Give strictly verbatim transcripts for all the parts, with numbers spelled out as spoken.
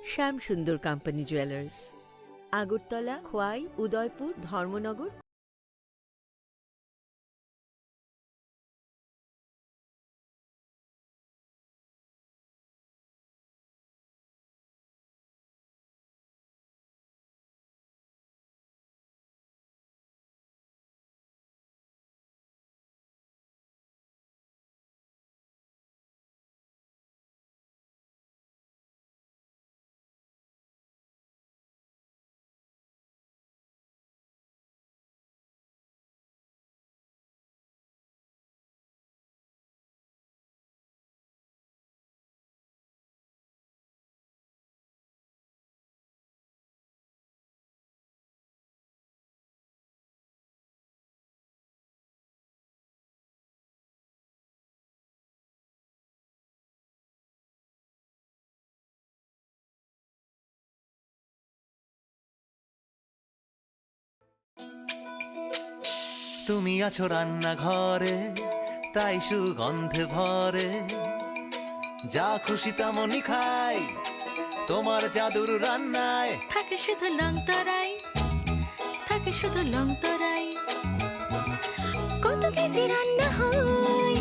শ্যাম সুন্দর company jewellers, Agartala, খোয়াই, উদয়পুর, ধর্মনগর। তুমি আছো রান্নাঘরে, তাই সুগন্ধে ভরে। যা খুশি তেমনই খাই, তোমার জাদুর রান্নায়। থাকে শুধু লং তরাই, থাকে শুধু লং তরাই। কত কেজি রান্না হয়,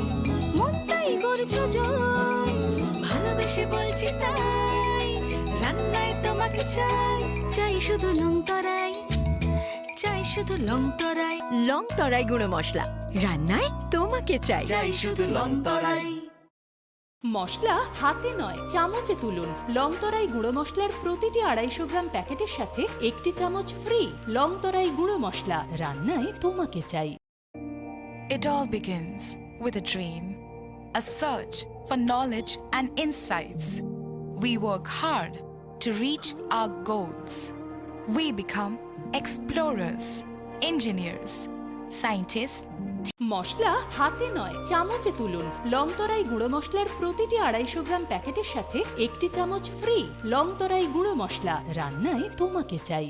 মনটাই করছো জয়। ভালোবেসে বলছি তাই, রান্নায় তোমাকে চাই। চাই শুধু লং তরাই, চাই শুধু লং তরাই। লং তরাই গুঁড়ো মশলা, রান্নায় তোমাকে চাই। চাই শুধু লং তরাই। মশলা হাতে নয়, চামচে তুলুন। লং তরাই গুঁড়ো মশলার প্রতিটি আড়াইশো গ্রাম প্যাকেটের সাথে একটি চামচ ফ্রি। লং তরাই গুঁড়ো মশলা, রান্নায় তোমাকে চাই। It all begins with a dream, a search for knowledge and insights. We work hard to reach our goals. We become explorers, engineers, scientists. মশলা হাতে নয়, চামচে তুলুন। লং তরাই গুঁড়ো মশলার প্রতিটি আড়াইশো গ্রাম প্যাকেটের সাথে একটি চামচ ফ্রি। লং তরাই গুঁড়ো মশলা, রান্নায় তোমাকে চাই।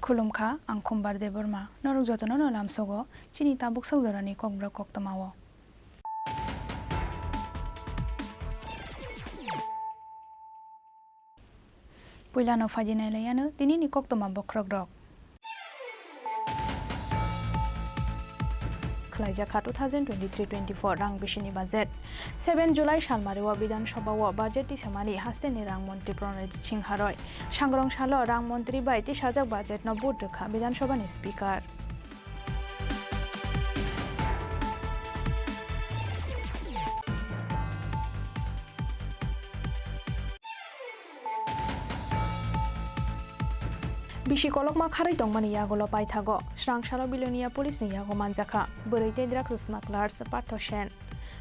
Khulumkha, ang Khumbar Debbarma. Norok jotono no lamsogo chini tabuk sal jorani kokborok koktwmao. Puilano phaidi nailaiyano tinini koktwma bokhorokrok. Khwlaijakha two thousand twenty-three twenty-four rang bisini budget. Seven July salmario Bidhan Sabha o budget tisamani hasteni rang montri Pranit Singha Roy. Sangrong salo rang montri bai tisajak budget no vote rwkha Bidhan Sabha ni speaker. Bisi kolokma kharwi tongmani yagulo paithago Srangsalo Bilonia police ni yago manjakha bwrwi tei drugs smugglers Partho Sen.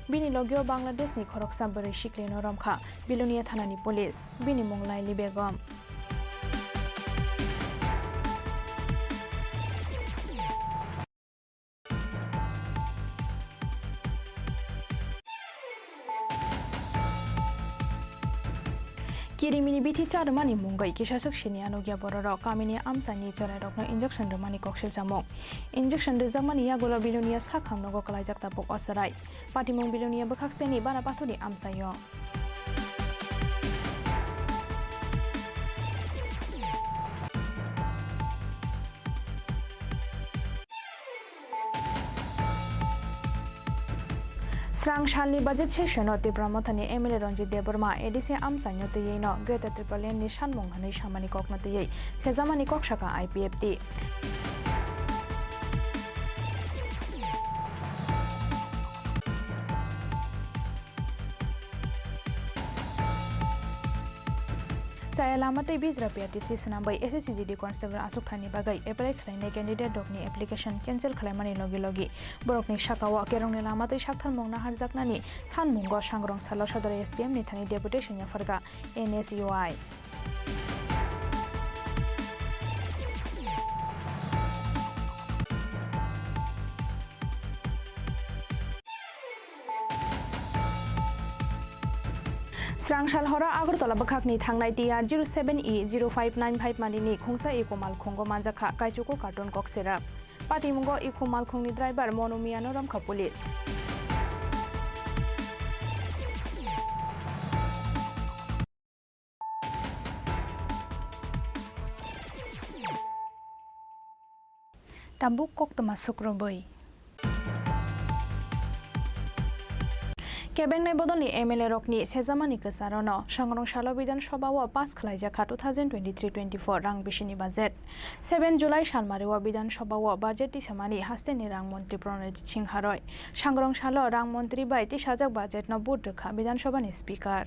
Bini logio Bangladesh ni khoroksa bwrwi siklino romkha Bilonia thanani police. Bini mung Laili Begum. Kirimini bithi charwmani mungwi kisaswk sini anugya bororok kamini amchaini chwrairokno injection rwmani koksil chamung. Injection rwjakmani yagulo Bilonia sakham nogo kwlaijak tabuk o chwrai. Patimung Bilonia bwkhak seni Banapathorni amchaio. Srang salni budget session-o Tipra Mothani M L A Ranjit Debbarma A D C amchaino twiwi no Greater Tipraland ni sanmung hwnwi samani kokno twiwi sejamani kok sakha I P F T. Chaya lama tei bijra P R T C swnamwi S S C G D constable achukthani bagwi apply khlainai candidate rokni application cancel khlaimani logi logi borokni sakao kerongni lama twi saktharmung naharjaknani sanmungo Sangrong salo Sodor S D M ni thani deputation yapharkha N S U I. Srangsal horo Agartala bwkhakni thangnai T R zero seven E zero five nine five manini khungsa iko malkhungo manjakha kaichuku carton kok serak. Patimungo iko malkhungni driver Monu Miyano romkha police. Tabuk koktwma sukrubwi. Kebengnai bodolni M L A rokni sejamani kwcharono Sangrong salo Bidhan Sabha o pass khlaijakha two thousand twenty-three twenty-four rang bisini budget. Seven July salmario Bidhan Sabha o budget tisamani hasteni rang montri Pranojit Singha Roy. Sangrong salo rang montri bai tisajak budget no vote rwkha Bidhan Sabha ni speaker.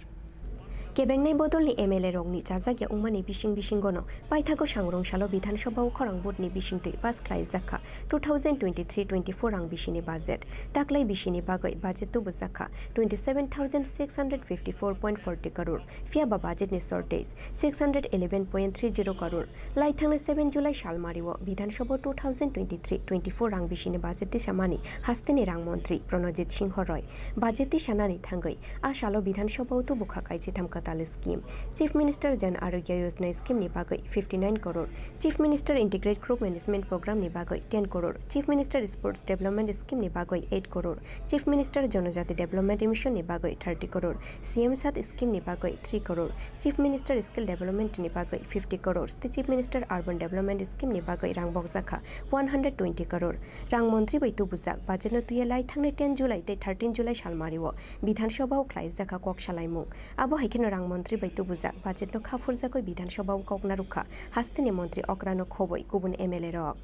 Kebengnai bodolni M L A rokni chajak ya wngmani bising bisingono paithago Sangrong salo Bidhan Sabha o khorang vote ni bisingtwi pass khlaijakha two thousand twenty-three twenty-four rang bisini budget. Taklai bisini bagwi budget tubujakha twenty-seven thousand six hundred fifty-four point forty crore. Phiyaba budget ni shortage six hundred eleven point three zero crore. Laithangna seven July salmario Bidhan Sabha two thousand twenty-three twenty-four rang bisini budget tisamani hasteni rang montri Pranojit Singha Roy budget tisanani thangwi a salo Bidhan Sabha o tubukha kaisitham kwtal scheme. Chief Minister Jan Arogya Yojana scheme ni bagwi fifty-nine crore, Chief Minister Integrated Crop Management Program ni bagwi ten crore, Chief Minister Sports Development Scheme ni bagwi eight crore, Chief Minister Janajati Development Mission ni bagwi thirty crore, C M SAT scheme ni bagwi three crore, Chief Minister Skill Development ni bagwi fifty crore tei Chief Minister Urban Development Scheme ni bagwi rang bokjakha one hundred twenty crore. Rang montri bai tubujak budget no twiya lai thangnai ten July tei thirteen July salmario Bidhan Sabha o khlaijakha kok salaimung. Abo hai kheno rang montri bai tubujak budget no kha phurjagwi Bidhan Sabha o kok narwkha hasteni montri okra no khobwi kubun M L A rok.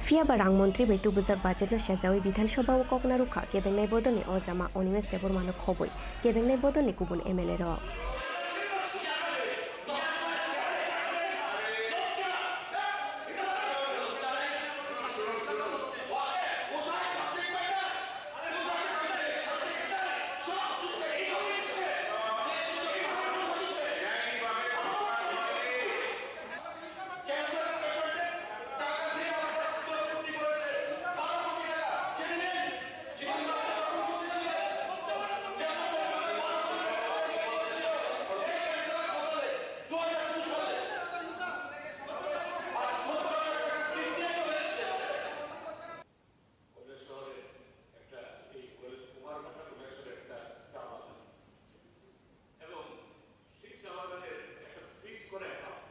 Phiyaba rang montri bai tubujak budget no sejawi Bidhan Sabha o kok narwkha kebengnai bodolni ojama Animesh Debbarma no khobwi kebengnai bodolni kubun M L A rok. কৈলাসহরে একটা, এই কৈলাস কুমার ভাটা কৈলাসহরে একটা চা বাগান এবং সেই চা বাগানের একটা ফ্রিজ করা অ্যাকাউন্ট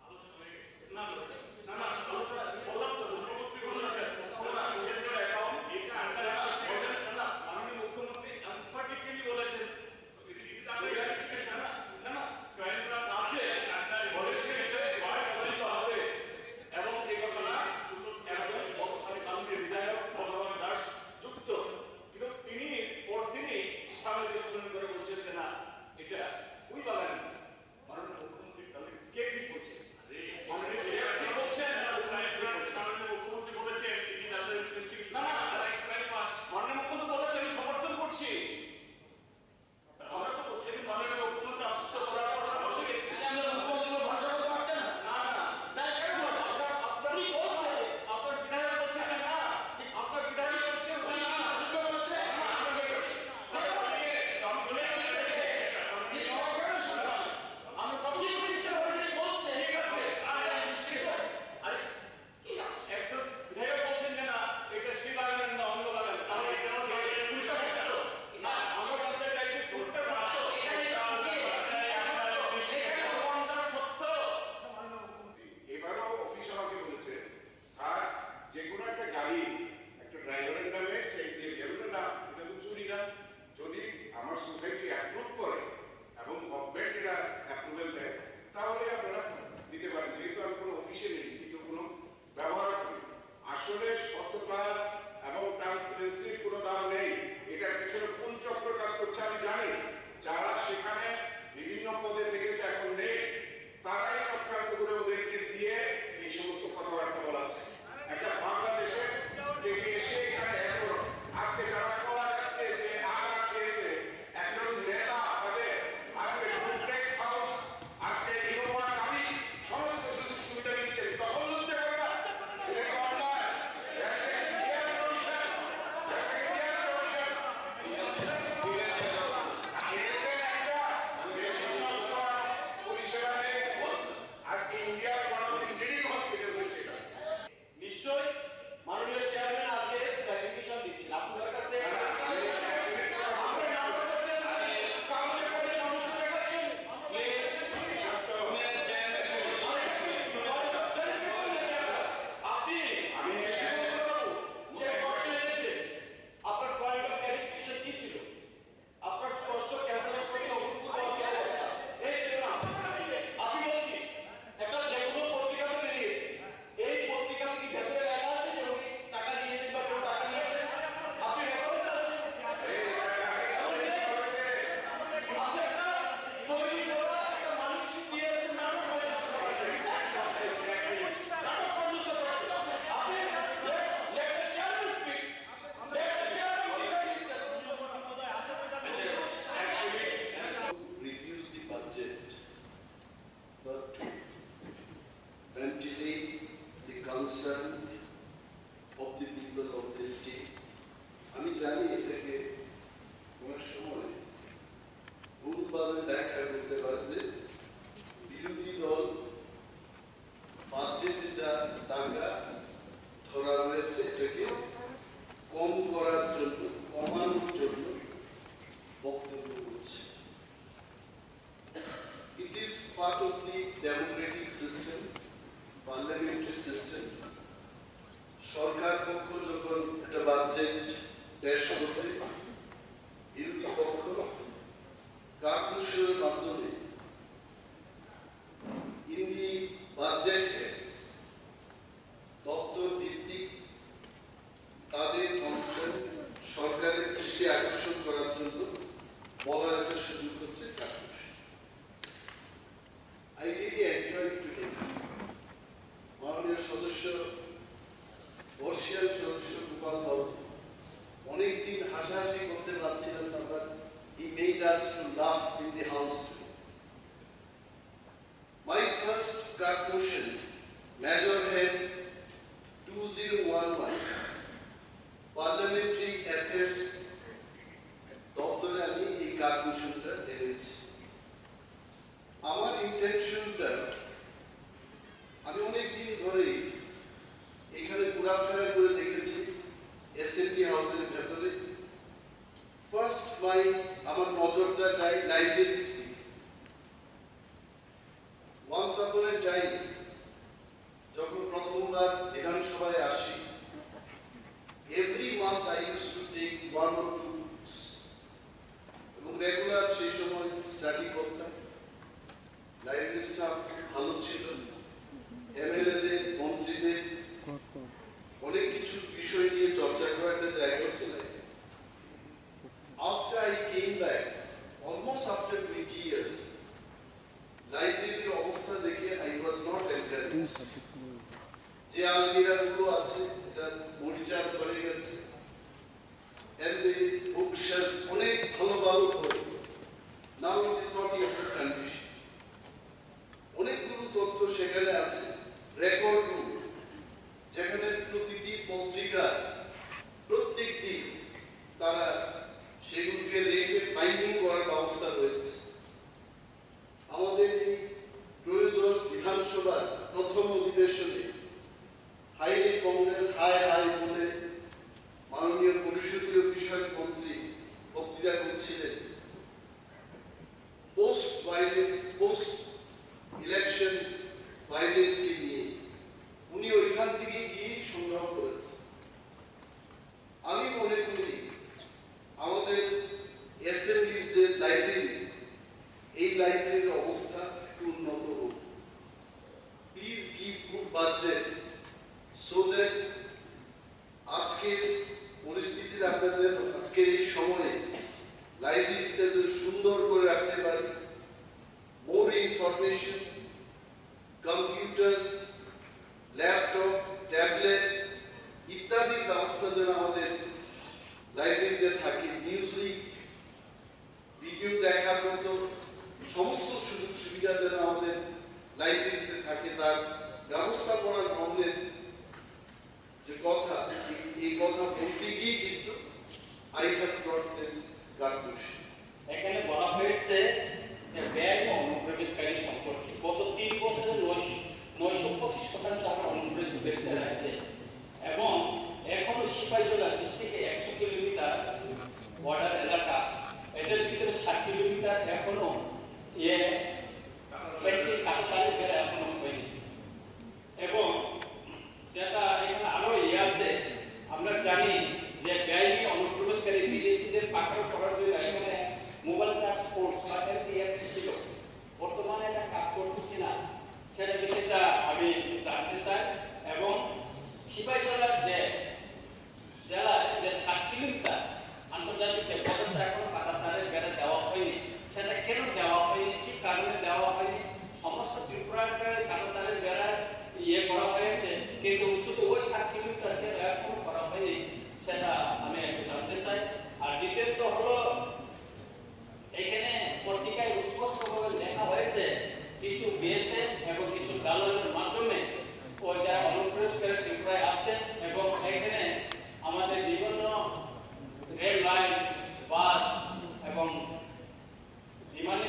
আলোচনা হয়ে গেছে। না, না, স্যার, না, না, আলোচনা বললাম তো, মুখ্যমন্ত্রী বললেন, স্যার, না, না, ফ্রিজ করা অ্যাকাউন্ট, এটা আমরা বললেন, না, না, মাননীয় মুখ্যমন্ত্রী এমফ্যাটিক্যালি বলেছেন, এবং এই ঘটনা এবং অস্থায়ী কাউন্সিল বিধায়ক ভগবান দাস যুক্ত। কিন্তু তিনি পরদিনই সাংবাদিক সম্মেলন করে বলছেন যে, "না, এটা ফুল বাগান।" মাননীয় মুখ্যমন্ত্রী তাহলে কে ঠিক বলছেন? মাননীয় মেয়র ঠিক বলছেন না মুখ্যমন্ত্রী ঠিক বলছেন? মাননীয় মুখ্যমন্ত্রী বলেছেন, "It is under investigation." না, না, না, না, মাননীয় মুখ্যমন্ত্রী বলেছেন, "আমি সমর্থন করছি।" আমরা তো সেদিন মাননীয় মুখ্যমন্ত্রী আশ্বস্ত করার পর আমরা বসে গেছি। তাহলে আমরা মুখ্যমন্ত্রীর উপর ভরসা করতে পারছেন না? না, না। তাহলে কেন ভরসা? আপনার, আপনার, কি বলছে? আপনার বিধায়ক বলছে যে না। ঠিক। আপনার বিধায়ক বলছে, উনি না, না। আশ্বস্ত করেছে, আমরা গেছি। তাহলে আমরা গেছি। আমরা গেছি। এই সরকারের সঙ্গে আছে। ব্যাখ্যা করতে পারে যে বিরোধী দল বাজেটে যা টাকা ধরা হয়েছে এটাকে কম করার জন্য, কমানোর জন্য বক্তব্য করছে। It is part of the democratic system, parliamentary system. সরকার পক্ষ যখন একটা বাজেট পেশ করবে, বিরোধী পক্ষ কার্যকরীর মাধ্যমে in the budget heads দপ্তর ভিত্তিক তাদের কনসার্ন সরকারের দৃষ্টি আকর্ষণ করার জন্য বলার একটা সুযোগ হচ্ছে কার্যকরী। I really enjoy today. মাননীয় সদস্য, বর্ষিয়ান সদস্য গোপাল বাবু অনেকদিন হাসাহাসি করতে পারছিলেন না, but he made us to laugh in the house today. My first card motion, Major Head two zero one one, Parliamentary Affairs দপ্তরে আমি এই কার্ড মোশনটা এনেছি। আমার ইন্টেনশনটা, আমি অনেক দিন ধরেই এখানে ঘোরাফেরা করে দেখেছি অ্যাসেম্বলি হাউসের ভেতরে। ফার্স্ট মাই আমার নজরটা যায় লাইব্রেরির দিকে। Once upon a time, যখন প্রথমবার বিধানসভায় আসি, every month I used to take one or two books এবং রেগুলার সেই সময় স্টাডি করতাম। লাইব্রেরি স্টাফ ভালো ছিল, এমএলএদের, মন্ত্রীদের অনেক কিছু বিষয় নিয়ে চর্চা করার একটা জায়গা হচ্ছে library. After I came back, almost after twenty years, লাইব্রেরির অবস্থা দেখে I was not encouraged. যে আলমিরাগুলো আছে, এটা মরিচা ধরে গেছে, and the bookshelf অনেক ভালো ভালো বই। Now it is not in good condition. অনেকগুলো তথ্য সেখানে আছে, রেকর্ড রুম, যেখানে প্রতিটি পত্রিকা প্রত্যেক দিন তারা সেগুলোকে রেখে বাইন্ডিং করার ব্যবস্থা রয়েছে। আমাদের এই ত্রয়োদশ বিধানসভার প্রথম অধিবেশনে হাইরে কংগ্রেস হায় হায় বলে মাননীয় পরিষদীয় বিষয়ক মন্ত্রী বক্তৃতা করছিলেন পোস্ট ভায়োলেন্স, পোস্ট ইলেকশন ভায়োলেন্সকে নিয়ে। উনি ওইখান থেকে গিয়ে সংগ্রহ করেছেন। আমি মনে করি আমাদের অ্যাসেম্বলির যে লাইব্রেরি, এই লাইব্রেরির অবস্থা একটু উন্নত হোক। Please give good budget so that আজকের পরিস্থিতিতে আমরা যেন আজকের এই সময়ে লাইব্রেরিটা যেন সুন্দর করে রাখতে পারি। More information, computers, laptop, tablet ইত্যাদির ব্যবস্থা যেন আমাদের লাইব্রেরিতে থাকে। মিউজিক, ভিডিও দেখার মতো সমস্ত সুযোগ সুবিধা যেন আমাদের লাইব্রেরিতে থাকে, তার ব্যবস্থাপনা গ্রহণের যে কথা, এই, এই কথা বলতে গিয়ে কিন্তু I have brought this conclusion. এখানে বলা হয়েছে যে ব্যয় ও অনুপ্রবেশকারী সম্পর্কে গত তিন বছরে নয়শো, নয়শো পঁচিশ শতাংশ আমার অনুপ্রবেশ হয়েছে রাজ্যে, এবং এখনো সিপাহীজলা বিশ থেকে একশো কিলোমিটার বর্ডার এলাকা, এদের ভিতরে ষাট কিলোমিটার এখনো ইয়ে ফেন্সিং কাঁটাতারের বেড়া এখনো হয়নি। এবং যেটা এখানে আরো ইয়ে আছে, আমরা জানি যে বেআইনি অনুপ্রবেশকারী বিদেশিদের পাকড়াও করার জন্য এখানে মোবাইল টাস্ক ফোর্স বা এমটিএফ ছিল, বর্তমানে এটা কাজ করছে কিনা সেটা বিষয়টা আমি জানতে চাই। এবং সিপাহীজলার যে জেলায় যে সাত কিলোমিটার আন্তর্জাতিক চেকপোস্টটা এখনো কাঁটাতারের বেড়া দেওয়া হয়নি, সেটা কেন দেওয়া হয়নি, কি কারণে দেওয়া হয়নি? সমস্ত ত্রিপুরাকে কাঁটাতারের বেড়া ইয়ে করা হয়েছে, কিন্তু শুধু ওই সাত কিলোমিটার কেন এখনো করা হয়নি, সেটা আমি একটু জানতে চাই। আর দ্বিতীয়ত হলো, এখানে পত্রিকায় স্পষ্টভাবে লেখা হয়েছে কিছু বিএসএফ এবং কিছু দালালের মাধ্যমে ওই যারা অনুপ্রবেশকারী ত্রিপুরায় আছে এবং এখানে আমাদের বিভিন্ন রেল লাইন, বাস এবং বিমানে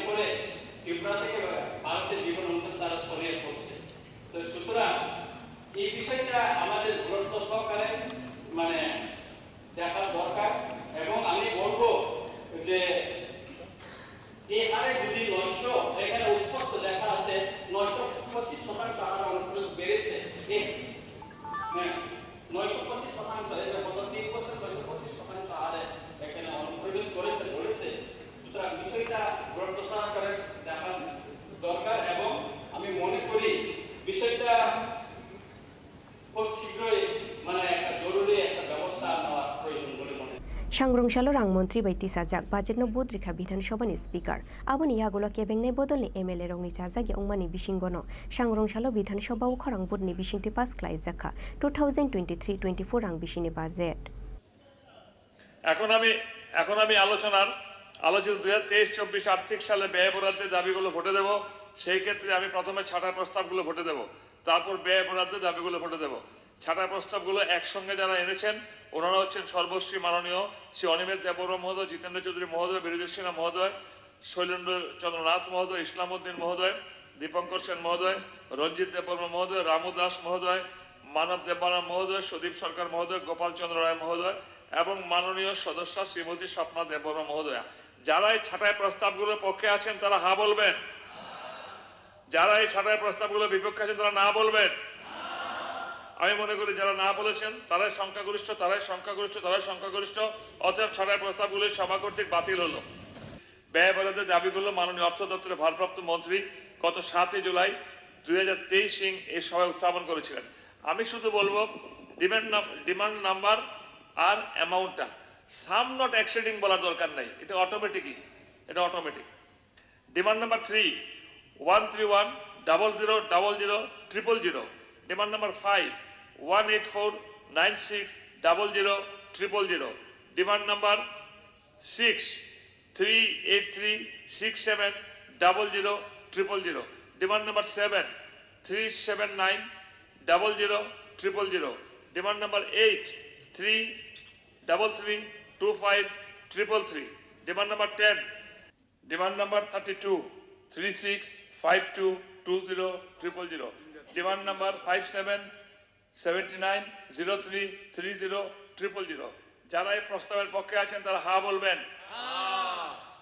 এই হারে যদি নয়শো, এখানে স্পষ্ট লেখা আছে, নয়শো পঁচিশ শতাংশ হারে অনুপ্রবেশ বেড়েছে। এ, হ্যাঁ, নয়শো পঁচিশ শতাংশ, এটা গত তিন বছর নয়শো পঁচিশ শতাংশ হারে এখানে অনুপ্রবেশ করেছে, ঘটেছে। সুতরাং বিষয়টা গ্রন্থ সহকারে দেখা দরকার এবং আমি মনে করি বিষয়টা খুব শীঘ্রই মানে একটা জরুরি একটা ব্যবস্থা নেওয়ার প্রয়োজন বলে মনে হয়। Sangrong salo rang montri bai tisajak budget no vote rikha Bidhan Sabha ni speaker. Aboni yagulo kebengnai bodol ni M L A rok ni chajak ya wngmani bisingo no Sangrong salo Bidhan Sabha o khorang vote ni bisingtwi pass khlai jakha two thousand twenty-three twenty-four rang bisini budget. এখন আমি এখন আমি আলোচনার আলোচিত দুই হাজার তেইশ চব্বিশ আর্থিক সালে ব্যয় বরাদ্দের দাবিগুলো ভোটে দেব। সেই ক্ষেত্রে আমি প্রথমে ছাঁটাই প্রস্তাবগুলো ভোটে দেব, তারপর ব্যয় বরাদ্দের দাবিগুলো ভোটে দেব। ছাঁটাই প্রস্তাবগুলো একসঙ্গে যারা এনেছেন, ওনারা হচ্ছেন সর্বশ্রী মাননীয় শ্রী অনিমেষ দেববর্মা মহোদয়, জিতেন্দ্র চৌধুরী মহোদয়, বিরোধী সেনা মহোদয়, শৈলেন্দ্র চন্দ্র নাথ মহোদয়, ইসলাম উদ্দিন মহোদয়, দীপঙ্কর সেন মহোদয়, রঞ্জিত দেববর্মা মহোদয়, রামু দাস মহোদয়, মানব দেববর্মা মহোদয়, সুদীপ সরকার মহোদয়, গোপাল চন্দ্র রায় মহোদয় এবং মাননীয় সদস্য শ্রীমতী স্বপ্না দেববর্মা মহোদয়া। যারা এই ছাঁটাই প্রস্তাবগুলোর পক্ষে আছেন, তারা হা বলবেন। যারা এই ছাঁটাই প্রস্তাবগুলোর বিপক্ষে আছেন, তারা না বলবেন। আমি মনে করি, যারা না বলেছেন, তারাই সংখ্যাগরিষ্ঠ, তারাই সংখ্যাগরিষ্ঠ, তারাই সংখ্যাগরিষ্ঠ। অতএব ছাঁটাই প্রস্তাবগুলি সভা কর্তৃক বাতিল হলো। ব্যয় বরাদ্দের দাবিগুলো মাননীয় অর্থ দপ্তরের ভারপ্রাপ্ত মন্ত্রী গত সাতই জুলাই দুই হাজার তেইশ ইং এই সভায় উত্থাপন করেছিলেন। আমি শুধু বলবো, ডিমান্ড নাম-, ডিমান্ড নাম্বার আর অ্যামাউন্টটা, সাম নট এক্সিডিং বলার দরকার নাই, এটা অটোমেটিকই, এটা automatic. Demand number three, one three one double zero double zero triple zero. Demand number five, one eight four nine six double zero triple zero. Demand number six, three eight three six seven double zero triple zero. Demand number seven, three seven nine double zero triple zero. Demand number eight, three double three two five triple three. Demand number ten, demand number thirty-two, three six five two two zero triple zero. Demand number five seven seventy nine zero three three zero triple zero. যারা এই প্রস্তাবের পক্ষে আছেন, তারা হা বলবেন।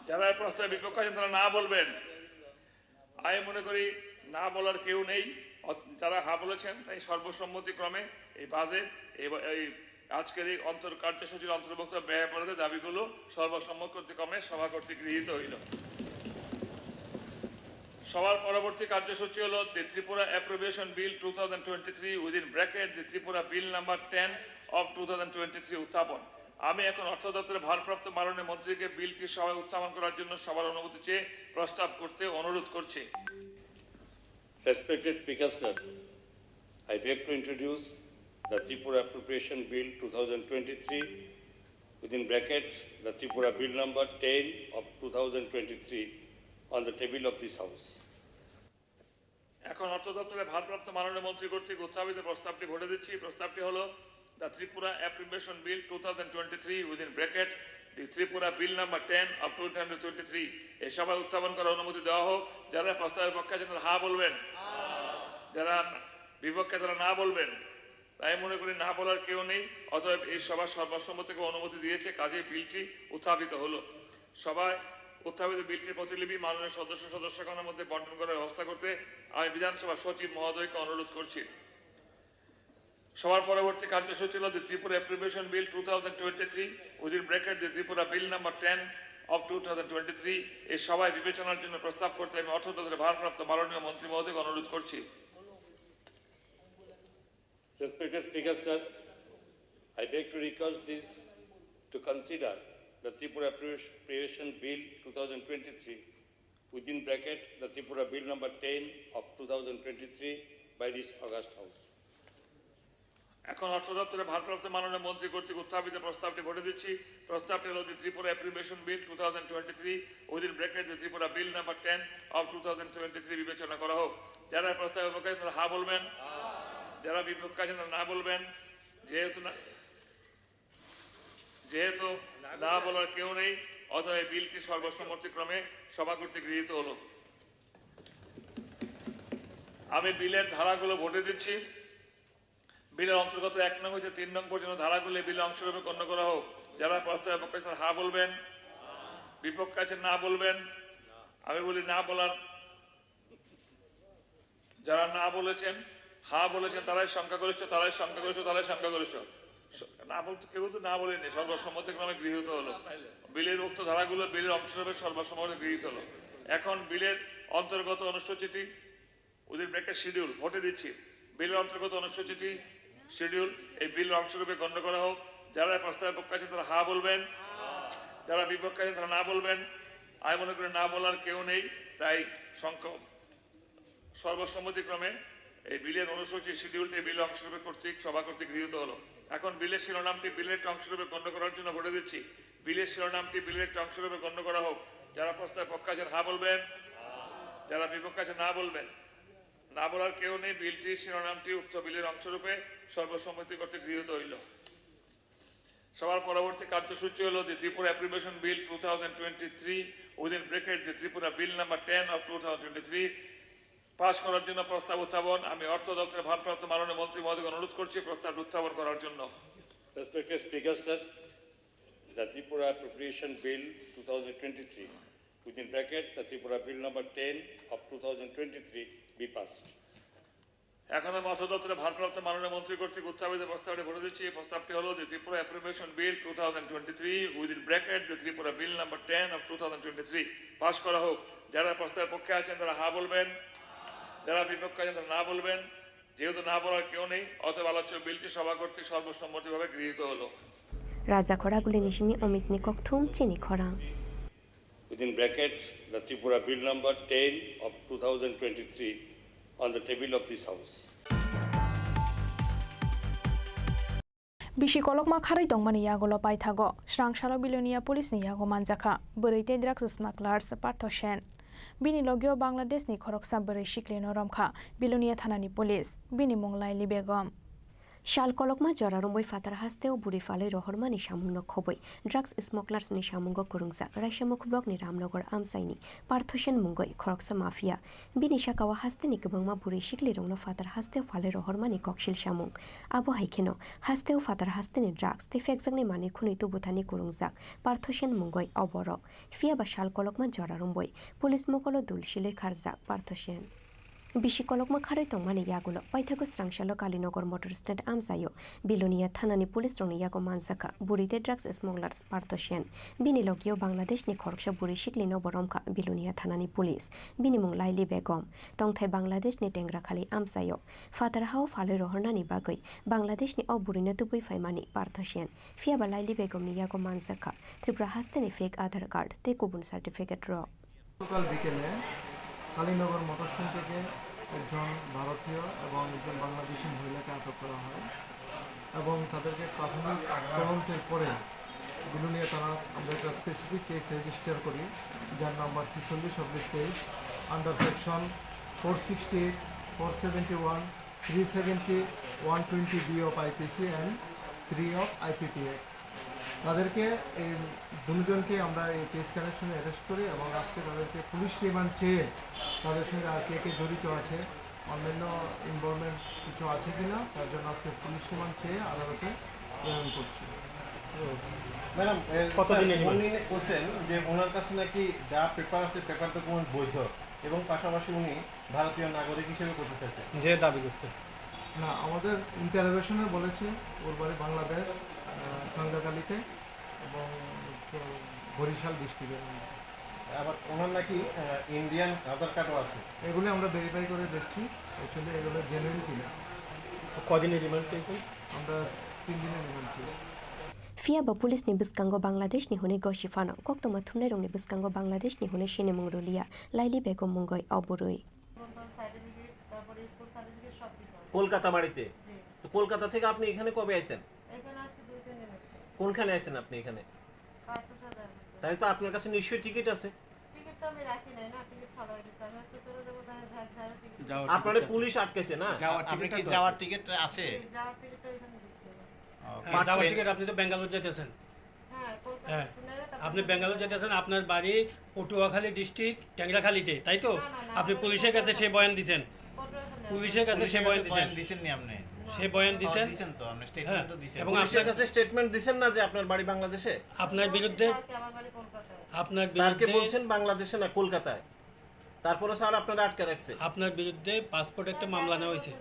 যারা এই প্রস্তাবের বিপক্ষে আছেন, তারা না বলবেন। আমি মনে করি না বলার কেউ নেই। অত-, যারা হা বলেছেন, তাই সর্বসম্মতিক্রমে এই বাজেট, এই বা-, এই আজকের এই অন্তর-, কার্যসূচির অন্তর্ভুক্ত ব্যয় বরাদ্দের দাবিগুলো সর্বসম্মতিক্রমে সভা কর্তৃক গৃহীত হইল। সভার পরবর্তী কার্যসূচি হলো the Tripura Appropriation Bill two thousand twenty-three, within bracket the Tripura Bill number ten of two thousand twenty-three উত্থাপন। আমি এখন অর্থ দপ্তরের ভারপ্রাপ্ত মাননীয় মন্ত্রীকে বিলটি সভায় উত্থাপন করার জন্য সভার অনুমতি চেয়ে প্রস্তাব করতে অনুরোধ করছি। Respected Speaker sir, I beg to introduce the Tripura Appropriation Bill two thousand twenty-three, within bracket, the Tripura Bill number ten of two thousand twenty-three, on the table of this House. এখন অর্থ দপ্তরের ভারপ্রাপ্ত মাননীয় মন্ত্রী কর্তৃক উত্থাপিত প্রস্তাবটি ভোটে দিচ্ছি। প্রস্তাবটি হলো the Tripura Appropriation Bill two thousand twenty-three, within bracket, the Tripura Bill number ten of two thousand twenty-three। এই সভায় উত্থাপন করার অনুমতি দেওয়া হোক। যারা প্রস্তাবের পক্ষে আছেন, তারা হা বলবেন। যারা বিপক্ষে, তারা না বলবেন। তাই মনে করি না বলার কেউ নেই, অতএব এই সভা সর্বসম্মতিক্রমে অনুমতি দিয়েছে, কাজেই বিলটি উত্থাপিত হলো। সভায় উত্থাপিত বিলটির প্রতিলিপি মাননীয় সদস্য সদস্যগণের মধ্যে বন্টন করার ব্যবস্থা করতে আমি বিধানসভা সচিব মহোদয়কে অনুরোধ করছি। সভার পরবর্তী কার্যসূচি হল the Tripura Appropriation Bill two thousand twenty-three, within bracket the Tripura Bill number ten of two thousand twenty-three। এই সভায় বিবেচনার জন্য প্রস্তাব করতে আমি অর্থ দপ্তরের ভারপ্রাপ্ত মাননীয় মন্ত্রী মহোদয়কে অনুরোধ করছি। Respected Speaker sir, I beg to request this to consider the Tripura Appropriation Bill two thousand twenty-three, within bracket the Tripura Bill number ten of two thousand twenty-three, by this august House. এখন অর্থ দপ্তরের ভারপ্রাপ্ত মাননীয় মন্ত্রী কর্তৃক উত্থাপিত প্রস্তাবটি ভোটে দিচ্ছি। প্রস্তাবটি হল the Tripura Appropriation Bill two thousand twenty-three, within bracket the Tripura Bill number ten of two thousand twenty-three বিবেচনা করা হোক। যারা প্রস্তাবের পক্ষে আছেন, তারা হা বলবেন। যারা বিপক্ষে আছেন, তারা না বলবেন। যেহেতু না, যেহেতু না বলার কেউ নেই, অতএব এই বিলটি সর্বসম্মতিক্রমে সভা কর্তৃক গৃহীত হলো। আমি বিলের ধারাগুলো ভোটে দিচ্ছি। বিলের অন্তর্গত এক নং হইতে তিন নং পর্যন্ত ধারাগুলি বিলে অংশ রূপে গণ্য করা হোক। যারা প্রস্তাবের পক্ষে আছেন, হা বলবেন। বিপক্ষে আছেন, না বলবেন। আমি বলি না বলার, যারা না বলেছেন, হা বলেছেন, তারাই সংখ্যাগরিষ্ঠ, তারাই সংখ্যাগরিষ্ঠ, তারাই সংখ্যাগরিষ্ঠ। স-, না বলতে কেউ তো না বলেনি, সর্বসম্মতিক্রমে গৃহীত হলো। বিলের উক্ত ধারাগুলো বিলের অংশ হিসেবে সর্বসম্মতিক্রমে গৃহীত হলো। এখন বিলের অন্তর্গত অনুসূচিটি, within bracket schedule, ভোটে দিচ্ছি, বিলের অন্তর্গত অনুসূচিটি, শিডিউল, এই বিলের অংশ রূপে গণ্য করা হোক। যারা এই প্রস্তাবের পক্ষে আছেন তারা হা বলবেন, যারা বিপক্ষে আছেন তারা না বলবেন। আমি মনে করি না বলার কেউ নেই, তাই সংখ্যা, সর্বসম্মতিক্রমে এই বিলের অনুসূচি শিডিউলটি বিলের অংশ রূপে কর্তৃক, সভা কর্তৃক গৃহীত হলো। এখন বিলের শিরোনামটি বিলের একটি অংশ রূপে গণ্য করার জন্য ভোটে দিচ্ছি। বিলের শিরোনামটি বিলের একটি অংশ রূপে গণ্য করা হোক। যারা প্রস্তাবের পক্ষে আছেন হা বলবেন, যারা বিপক্ষে আছেন না বলবেন। না বলার কেউ নেই, বিলটির শিরোনামটি উক্ত বিলের অংশ রূপে সর্বসম্মতি কর্তৃক গৃহীত হইল। সভার পরবর্তী কার্যসূচি হলো the Tripura Appropriation Bill two thousand twenty-three, within bracket the Tripura Bill number ten of two thousand twenty-three pass করার জন্য প্রস্তাব উত্থাপন। আমি অর্থ দপ্তরের ভারপ্রাপ্ত মাননীয় মন্ত্রী মহোদয়কে অনুরোধ করছি প্রস্তাবটি উত্থাপন করার জন্য। Respected Speaker, sir, the Tripura Appropriation Bill two thousand twenty-three, within bracket, the Tripura Bill number ten of two thousand twenty-three be passed. এখন আমি অর্থ দপ্তরের ভারপ্রাপ্ত মাননীয় মন্ত্রী কর্তৃক উত্থাপিত প্রস্তাবটি ভোটে দিচ্ছি। এই প্রস্তাবটি হলো the Tripura Appropriation Bill two thousand twenty-three, within bracket, the Tripura Bill number ten of two thousand twenty-three pass করা হোক। যারা প্রস্তাবের পক্ষে আছেন তারা হা বলবেন, যারা বিপক্ষে আছেন তারা না বলবেন। যেহেতু না বলার কেউ নেই, অতএব আলোচ্য বিলটি সভা কর্তৃক সর্বসম্মতিভাবে গৃহীত হলো। Raja Khoraguli ni simi Omit ni kokthum chini khorang. Within bracket, the Tripura Bill number ten of two thousand twenty-three on the table of this House. Bisi kolokma kharwi tongmani yagulo paithago Srangsalo Bilonia police ni yago manjakha bwrwi tei drugs smugglers Partho Sen. Bini logio Bangladesh ni khoroksa bwrwi siklino romkha Bilonia thanani police, bini mung Laili Begum. Sal kolokma jora romwi phatar hasteo bwrwi phalwi rohormani samungno khobwi drugs smugglers ni samungo kwrwngjak Raisamukhublok ni Ramnagar amchaini Partho Sen mungwi khoroksa mafia. Bini sakao hasteni kwbangma bwrwi siklirokno phatar hasteo phalwi rohormani koksil samung. Abo hai kheno hasteo phatar hasteni drugs tei phekjaknai manwi khwnwi tubuthani kwrwngjak Partho Sen mungwi o borok. Phiya ba sal kolokma jora romwi police mokolo dul silwi kharjak Partho Sen. Bisi kolokma kharwi tongmani yagulo paithago Srangsalo Kalinagar motor stand amchaio Bilonia thanani police rokni yago manjakha bwrwi tei drugs smugglers Partho Sen. Bini logio Bangladesh ni khoroksa bwrwi siklino bo romkha Bilonia thanani police. Bini mung Laili Begum. Tongthai Bangladesh ni Tengrakhali amchaio. Phatar hao phalwi rohornani bagwi Bangladesh ni o bwrwino tubui phaimani Partho Sen. Phiya ba Laili Begum ni yago manjakha Tripura hasteni fake Aadhaar card tei kubun certificate rok. গতকাল বিকেলে Kalinagar motor stand থেকে একজন ভারতীয় এবং একজন বাংলাদেশি মহিলাকে আটক করা হয় এবং তাদেরকে প্রাথমিক তদন্তের পরে বিলোনিয়া থানায় আমরা একটা স্পেসিফিক কেস রেজিস্টার করি, যার নাম্বার ছেচল্লিশ অব্লিক তেইশ, under section four sixty eight, four seventy one, three seventy, one twenty B of I P C and three of I P P Act। তাদেরকে, এই দুজনকে আমরা এই কেস কানেকশনে অ্যারেস্ট করি এবং আজকে তাদেরকে পুলিশ রিমান্ড চেয়ে তাদের সঙ্গে আর কে কে জড়িত আছে, অন্যান্য ইনভলভমেন্ট কিছু আছে কিনা, তার জন্য আজকে পুলিশ রিমান্ড চেয়ে আদালতে প্রেরণ করছি। ম্যাডাম, এ, কতদিনের স্যার, রিমান্ড? উনি বলছেন যে ওনার কাছে নাকি যা পেপার আছে, পেপার ডকুমেন্ট বৈধ এবং পাশাপাশি উনি ভারতীয় নাগরিক হিসেবে করতে চাইছেন। যে দাবি করছে। না, আমাদের ইন্টারোগেশনে বলেছে ওর বাড়ি বাংলাদেশ, আহ, টাঙ্গাখালিতে এবং, তো, বরিশাল ডিস্ট্রিক্টের মধ্যে। আবার ওনার নাকি, আহ, ইন্ডিয়ান আধার কার্ডও আছে। এগুলি আমরা ভেরিফাই করে দেখছি, অ্যাকচুয়ালি এগুলো জেনুইন কিনা। তো কদিনের রিমান্ড চেয়েছেন? আমরা তিন দিনের রিমান্ড চেয়েছি। Phiya ba police ni bwskango Bangladesh ni hwnwi gosi phano, koktwma thumnairokni bwskango Bangladesh ni hwnwi sinimung rwliya, Laili Begum mungwi o bwrwi. নিবন্ধন সার্টিফিকেট, তারপরে স্কুল সার্টিফিকেট সব কিছু আছে। কলকাতা বাড়িতে? জি। তো কলকাতা থেকে আপনি এখানে কবে আইছেন? এখানে আসছি দুই তিন দিন হচ্ছে। কোনখানে আছেন আপনি এখানে? কার্থ সাদা। তাহলে তো আপনার কাছে নিশ্চয়ই টিকিট আছে? টিকিট তো আমি রাখি নাই না, টিকিট ফালাই দিছে। আমি আজকে চলে যাবো, তাহলে ঝাড় ঝাড় টিকিট। যাওয়ার আপনারে টিকিট আছে। পুলিশ আটকেছে না? যাওয়ার আপনি টিকিট কি আছে। যাওয়ার টিকিটটা এখানে দিচ্ছে। ও, হ্যাঁ, পার্থ যাওয়ার সেন। টিকিট আপনি তো ব্যাঙ্গালোর যেতেছেন। হ্যাঁ, কলকাতা হ্যাঁ। শুনে তারপর আপনি ব্যাঙ্গালোর যেতেছেন, আপনার বাড়ি পটুয়াখালী ডিস্ট্রিক্ট টেংরাখালীতে, তাই তো? না, না, না, আপনি আমার পুলিশের কাছে সে বয়ান দিছেন? পটুয়াখালী। পুলিশের কাছে সে পুলিশের বয়ান কাছে দিছেন? বয়ান দিছেন নি আপনি? সে বয়ান ও, দিছেন? দিছেন তো, আপনি হ্যাঁ, স্টেটমেন্ট তো দিছেন। এবং পুলিশের আপনার কাছে স্টেটমেন্ট দিছেন না যে আপনার বাড়ি বাংলাদেশে? আপনার বলছে, বিরুদ্ধে স্যারকে আমার বাড়ি কলকাতায়। আপনার স্যারকে বিরুদ্ধে বলছেন বাংলাদেশে না কলকাতায়? তারপরে স্যার আপনারা আটকে রাখছে। আপনার বিরুদ্ধে পাসপোর্ট একটা মামলা নেওয়া হয়েছে।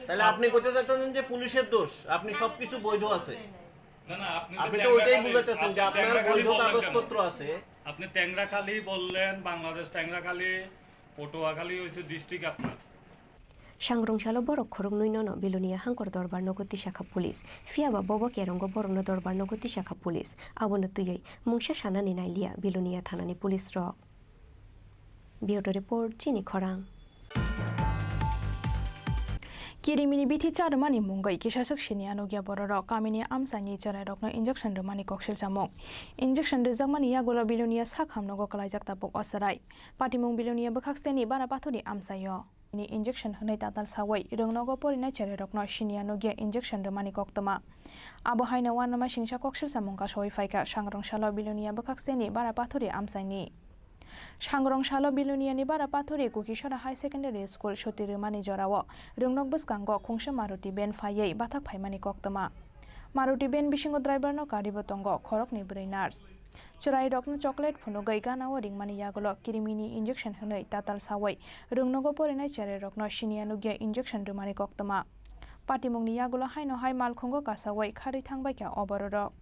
তাহলে আপনি কইতে চাইতেছেন যে পুলিশের দোষ, আপনি সবকিছু বৈধ আছে। না, না, আপনি তো আপনি তো টেংরা ওইটাই খালি, বুঝাইতেছেন যে আপনার বৈধ কাগজপত্র আছে। আপনি টেংরাখালি বললেন, বাংলাদেশ টেংরাখালি, পটুয়াখালী হইছে ডিস্ট্রিক্ট আপনার। Sangrong salo borok khoroknwi nono Bilonia hangkor dorbar nogo tisakha police. Phiya ba bobo kerongo borokno dorbar nogo tisakha police. Abono twiwi mungsa sanani nailiya Bilonia thanani police rok. Bureau report, chini khorang. Kirimini bithi charwmani mungwi kisaswk siniya nukya bororok kamini amchaini cherairokno injection rwmani koksil chamung. Injection rwjakmani yagulo Bilonia sak hamnogo kwlaijak tabuk o chwrai. Patimung Bilonia bwkhak seni Bara Pathori amchaio. Ni injection hwnwi tatal sawi rwngnogo porinai cherairokno siniya nukya injection rwmani koktwma. Abo haino uanama singsa koksil chamung kasawi phaikha Sangrong salo Bilonia bwkhak seni Bara Pathori amchaini. Sangrong salo Biloniani Bara Pathori Kukisora High Secondary School suti rwmani jorao rwngnok bwskango khungsa Maruti van phaiwi bathak phaimani koktwma. Maruti van bisingo driver no karibo tongo khoroknwi bwrwi nurse. Chwrairokno chocolate phunugwi ganao ringmani yagulo kirimini injection hwnwi tatal sawi rwngnogo porinai cherairokno siniya nukya injection rwmani koktwma. Patimungni yagulo haino hai malkhungo kasawi kharwi thangbaikha o bororok.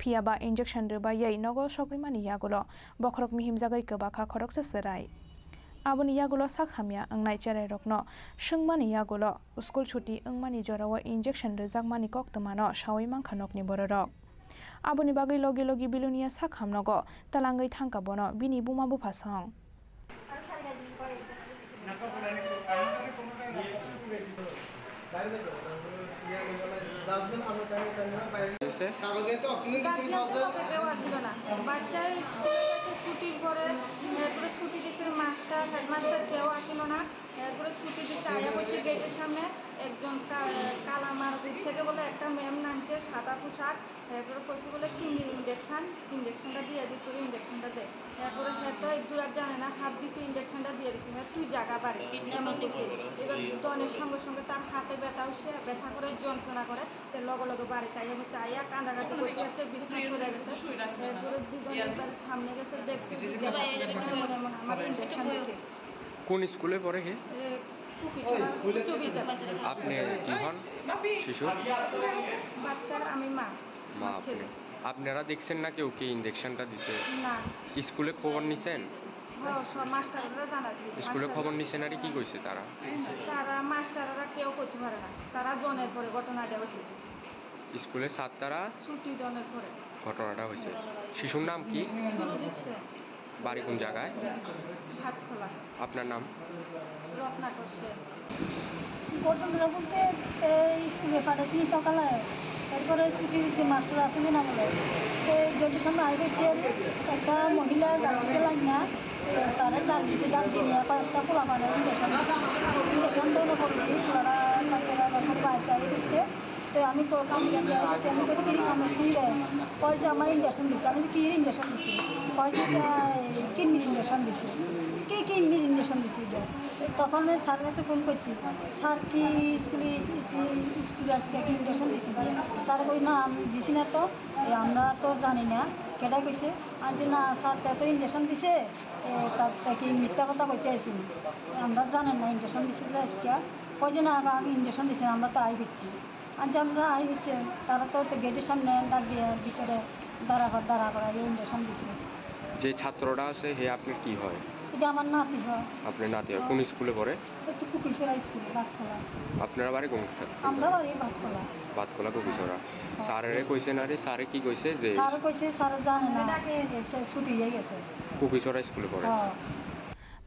Phiya ba injection rwbaiwi nogo sogwimani yagulo bokhorok mihimjagwi kwbakha khoroksa chwrai. Aboni yagulo sak hamya wngnai cherairokno swngmani yagulo school chuti wngmani jorao injection rwjakmani koktwmano sawi mankha nokni bororok. Aboni bagwi logi logi Bilonia sak hamnogo twlangwi thangkha bono bini buma bupha song. Guardian তো লগে কেউ আসছিল না। বাচ্চাই স্কুলে গেছে ছুটির পরে, এরপরে ছুটি দিছে মাস্টার, হেডমাস্টার কেউ আসিল না। এরপরে ছুটি দিছে, আয়া বলছে গেটের সামনে একজন কা-, কালা মারুতির থেকে বলে একটা ম্যাম নামছে, সাদা পোশাক, এরপরে কইছে বলে কিডনির ইঞ্জেকশন, ইঞ্জেকশনটা দিয়ে দিই, তোর ইঞ্জেকশনটা দে। এরপরে হ্যাঁ তো এক জোড়া জানে না, হাত দিছে, ইঞ্জেকশনটা দিয়ে দিছে, হ্যাঁ তুই জাগা বাড়ি, এমন কইছে। এবার দনের সঙ্গে সঙ্গে তার হাতে ব্যথা উঠছে, ব্যথা করে যন্ত্রণা করে, তো লগে লগে বাড়িতে আইয়া হচ্ছে আইয়া কান্দাকাটি করতে আছে, বিছনা করে গেছে। এরপরে দুজন একবার সামনে গেছে, দেখছে যে এমন এমন আমার ইঞ্জেকশন দিছে। কোন স্কুলে পড়ে হে? এ, কুকিছড়া উচ্চ বিদ্যালয়। আপনি কি হন? শিশু? বাচ্চার আমি মা। মা আমার ছেলে। আপনি? আপনারা দেখছেন না কেউ কে ইঞ্জেকশনটা দিছে? না। স্কুলে খবর নিছেন? হ্যাঁ, সব মাস্টাররা জানাচ্ছি। স্কুলে মাস্টার। খবর নিছেন আর কি কইছে তারা? তারা মাস্টাররা কেউ করতে পারে না। তারা জনের পরে ঘটনাটা হয়েছে। স্কুলের ছাত্ররা ছুটি জনের পরে। ঘটনাটা হয়েছে। শিশুর নাম কি? সুরজিৎ সেন। বাড়ি কোন জায়গায়? ভাতখোলা। আপনার নাম? রত্নাকর সেন। ঘটনাটা বলতে, এই স্কুলে পাঠাইছি সকালে, এরপরে ছুটি দিচ্ছে, মাস্টার আসলে না বলে। তো গেটের সামনে আগে কি আর একটা মহিলা গাড়িতে লাইন না, তারা ডাক দিচ্ছে, ডাক দিয়ে কয়েকটা পোলা পাঠায় ইঞ্জেকশন দিচ্ছে। ইঞ্জেকশন দেওয়া পড়ে, পোলারা বাচ্চারা যখন বাইরে আগে ঢুকছে, তো আমি তো কান্দি কান্দি আইছি, আমি কইছি, "কিরে কান্দস কিরে?" কয় যে, "আমার ইঞ্জেকশন দিছে।" আমি বলছি, "কির ইঞ্জেকশন দিছে?" কয় যে, "কিডনির ইঞ্জেকশন দিছে।" "কি কিডনির ইঞ্জেকশন দিছে এটা?" তখন আমি স্যার কাছে ফোন করছি, "স্যার কি স্কুলে, স্কুলে আজকে কি ইঞ্জেকশন দিছে?" স্যার কই, "না, আমি দিছি না তো, এই আমরা তো জানি না, কেটা কইছে?" আর যে, "না স্যার, তে তো ইঞ্জেকশন দিছে, এ, তা, তা কি মিথ্যা কথা কইতে আইছি? আমরা জানেন না ইঞ্জেকশন দিছে যে আজকে।" কয় যে, "না, আমি ইঞ্জেকশন দিছি, আমরা তো আই দিচ্ছি।" আজ আমরা আই হচ্ছে, তারা তো, তো গেটের সামনে ডাক দিয়ে ভিতরে দাঁড়া কর, দাঁড়া করা, এই ইঞ্জেকশন দিছে। যে ছাত্রটা আছে, হে আপনার কি হয়? এটা আমার নাতি হয়। আপনার নাতি হয়? কোন স্কুলে পড়ে? একটু কুকিছড়া স্কুলে, ভাতখোলা। আপনারা বাড়ি কোন স্থান? আমরা বাড়ি ভাতখোলা। ভাতখোলা কুকিছড়া। হ্যাঁ। স্যারেরে কইছেন আরে, স্যারে কি কইছে যে স্যার কইছে, স্যার জানে না, এসে ছুটি হয়ে গেছে। কুকিছড়া স্কুলে পড়ে? হ্যাঁ।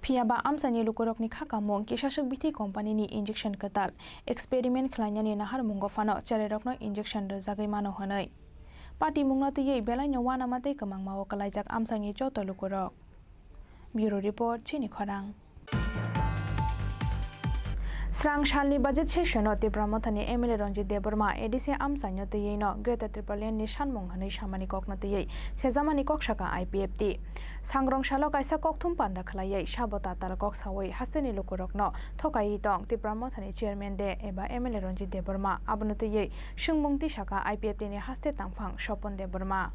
Phiya ba amchaini lukurokni kha kamung kisaswk bithi company ni injection kwtal experiment khlainani naharmungo phano cherairokno injection rwjagwi mano hwnwi. Patimungno twiwi belaino uanama tei kwmangmao kwlaijak amchaini joto lukurok. Bureau report, chini khorang. Srang salni budget session-o Tipra Mothani M L A Ranjit Debbarma A D C amchaino twiwi no Greater Tipraland ni sanmung hwnwi samani kokno twiwi sejamani kok saka I P F T. Sangrong salo kaisa kokthum panda khwlaiwi sabo tatal kok sawi hasteni lukurokno thokaiwi tong Tipra Mothani chairman de eba M L A Ranjit Debbarma, abono twiwi swngmung tisaka I P F T ni haste tangphang Sopon Debbarma.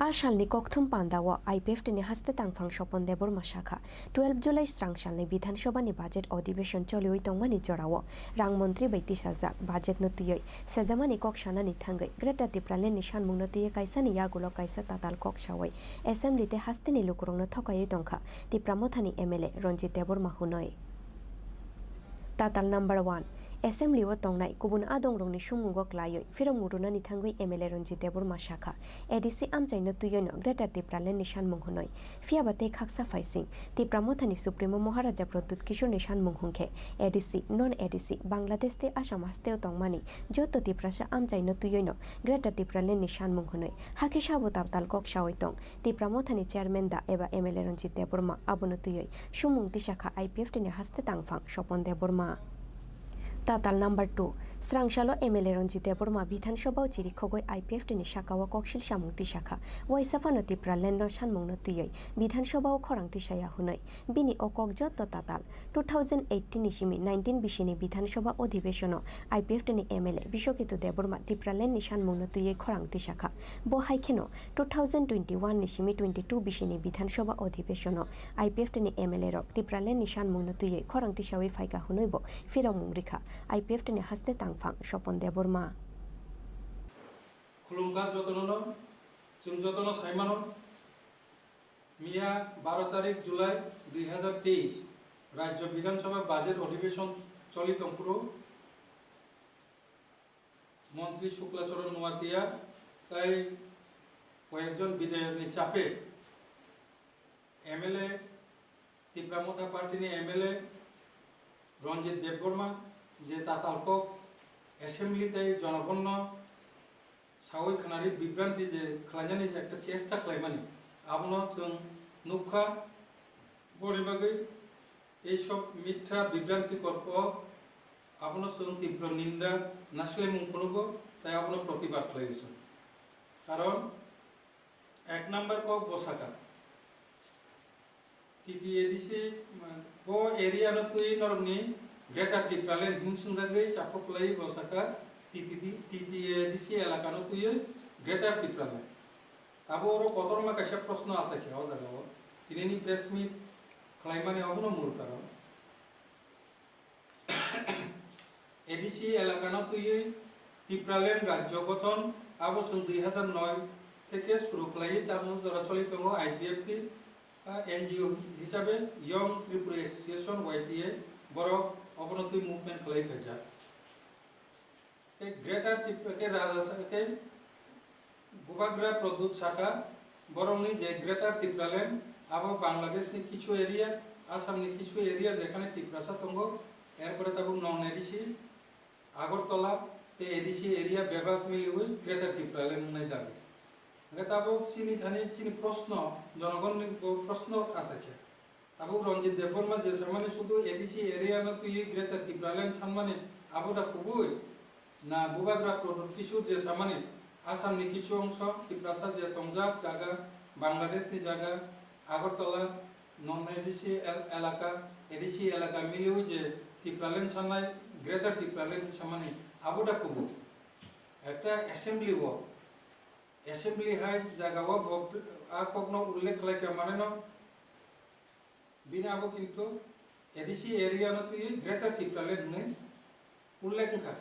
A salni kokthum pandao I P F T ni haste tangphang Sopon Debbarma sakha, twelve July srang salni Bidhan Sabha ni budget odhibeshon choliwi tongmani jorao rang montri bai tisajak budget no twiwi sejamani kok sanani thangwi Greater Tipraland ni sanmung no twiwi kaisa ni yagulo kaisa tatal kok sawi assembly tei haste ni lukurok no thokaiwi tongkha Tipra Motha ni M L A Ranjit Debbarma hwnwi. Tatal number one, Assembly o tongnai kubun adongrokni summungo klaiwi phirok mutrunani thangwi M L A Ranjit Debbarma sakha, A D C amchaino twiwi no Greater Tipraland ni sanmung hwnwi. Phiyaba tei khaksa phaising, Tipra Mothani Supremo Maharaja Pradyut Kishore ni sanmung hwnkhe A D C, non A D C, Bangladesh tei Assam hasteo tongmani joto Tiprasa amchaino twiwi no Greater Tipraland ni sanmung hwnwi. Hakhe sabo tatal kok sawi tong, Tipra Mothani chairman da eba M L A Ranjit Debbarma abono twiwi sumung tisakha I P F T ni haste tangphang Sopon Debbarma. Tatal number two, srang salo M L A Ranjit Debbarma Bidhan Sabha o chiri khogwi I P F T ni sakao koksil samung tisakha, waisa phano Tipraland no sanmung no twiwi Bidhan Sabha o khorang tisaya hwnwi. Bini o kok joto tatal two thousand eighteen ni simi nineteen bisini Bidhan Sabha odhibeshono I P F T ni M L A Biswaketu Debbarma Tipraland ni sanmungno twiwi khorang tisakha. Bo hai kheno two thousand twenty-one ni simi twenty-two bisini Bidhan Sabha odhibeshono I P F T ni M L A rok Tipraland ni sanmungno twiwi khorang tisawi phaikha hwnwibo phirokmung rikha I P F T ni haste tangphang Sopon Debbarma. Khulumkha jotono, chwng jotono saimano. Miya baro tarik July dui hazar teis, Rajya Bidhan Sabha budget odhibeshon choli tongphuru Montri Shukla Charan Noatia tei koyekjon bidhayokni chape M L A, Tipra Motha Party ni M L A Ranjit Debbarma je tatal kok assembly tei jonogonno sawi khwnari bibranti je khlainani je ekta chesta khlaimani, abono chwng nukha. Boni bagwi ei sob mitha bibranti kok o abono chwng tibro ninda naslemung phunukgo tei abono protibad khlaio chwng. Karon ek number kok bo sakha, T T A D C, bo area no twi norokni Greater Tipraland hwn swngjagwi chaphok kwlaiwi bo sakha, T T D, T T A D C elaka no twiwi Greater Tipraland. Abo oro kotorma kaisa proshno achaikha o jagao. Tinini press meet khlaimani obono mul karon. A D C elakano twiwi Tipraland rajyo gothon, abo chwng dui hazar noi theke suru khlaiwi tabuk jora choli tongo I P F T, ah, N G O hisabe Young Tripura Association, Y T A, borok obono twi movement khlai phaijak. Tei Greater Tripura, tei Raja sa-, tei Bubagra Pradyut sakha, borokni je Greater Tipraland, abo Bangladeshni kichu area, Assamni kichu area, jekhane Tiprasa tongo, erpore tabuk non A D C, Agartala, tei A D C area bebak miliwi Greater Tipraland wngnai dabi. Hwnkhe tabuk chini thani chini proshno, jonogonni bo proshno achaikha. Tabuk Ranjit Debbarma je samani sudu A D C area no twiwi Greater Tipraland sanmani abo da kubui? Na Bubagra Pradyut Kishore je samani Assam ni kichu ongso Tiprasa je tongjak jaga, Bangladesh ni jaga, Agartala, non A D C el-, elaka, A D C elaka miliwi je Tipraland sanai Greater Tipraland samani abo da kubui? Ekta assembly o, assembly hai jaga o bo a kokno ullekh khlai kha mane no. Bini abo kintu A D C area no twiwi Greater Tipraland hwnwi ullekh wngkha.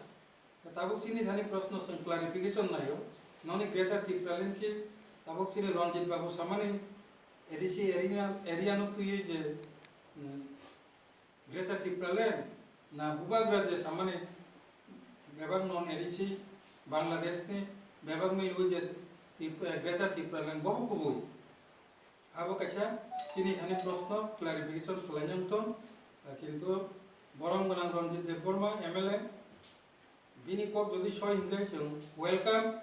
Tabuk chini thani proshno chwng clarification naio, noni Greater Tipraland khe tabuk chini Ranjit Babu samani A D C area, area no twiwi je, mm, Greater Tipraland na Bubagra je samani bebak non A D C Bangladesh ni bebak miliwi je Tip-, eh, Greater Tipraland bobo kubui. Abo kaisa chini thani proshno clarification khlaina wngthon, eh, kintu borom gwnang Ranjit Debbarma M L A bini kok jodi soi hinkhe chwng welcome.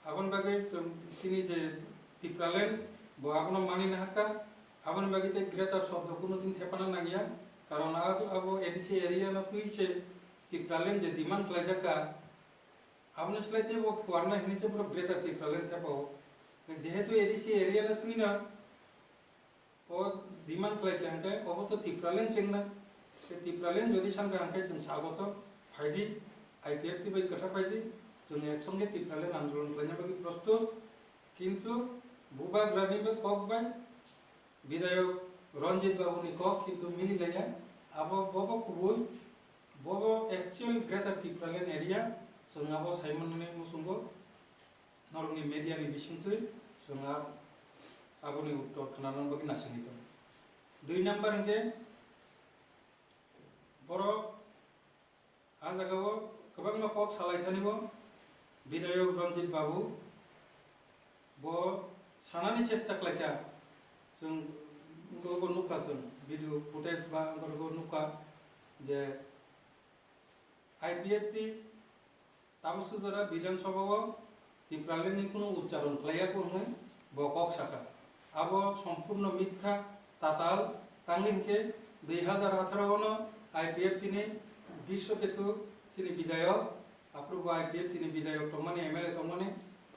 Aboni bagwi chwng chini je Tipraland bo abono mani nahakha, aboni bagwi tei greater shobdo kuno din thepana nangya, karon abo, abo A D C area no twi se Tipraland je demand khlaijakha, aboni slai teibo phuarna hinwi se borok Greater Tipraland thepao. Jehetu A D C area no twino o demand khlai kha hwnkhe obo to Tipraland chengna. Tei Tipraland jodi sankha hwnkhe chwng sago to phaidi, I P F T bai kwtha phaidi, chwng ek songe Tipraland andolon khlaina bagwi prostut. Kintu Bubagrani bo kok bai Bidayok Ranjit Babu ni kok kintu mili laiya. Abo bobo kubui, bobo actual Greater Tipraland area, chwng abo saimanani muchungo norokni media ni bisingtwi chwng a-, aboni uttor khwnarwna bagwi naisingwi tongo. Dui number hinkhe borok a jagao kwbangma kok salai thani bo Bidayok Ranjit Babu bo sanani chesta khlaikha. Chwng wngkha bo nukha, chwng video footage ba wngkha bo nukha je I P F T tabuk sujora Bidhan Sabha o Tipraland ni kunu uchcharon khlaiya ko hwnwi bo kok sakha. Abo sompurno mitha, tatal, tangwi hinkhe dui hazar atharo ono I P F T ni Biswa Ketu chini bidayok, aphuru bo I P F T ni bidayok tongmani, M L A tongmani,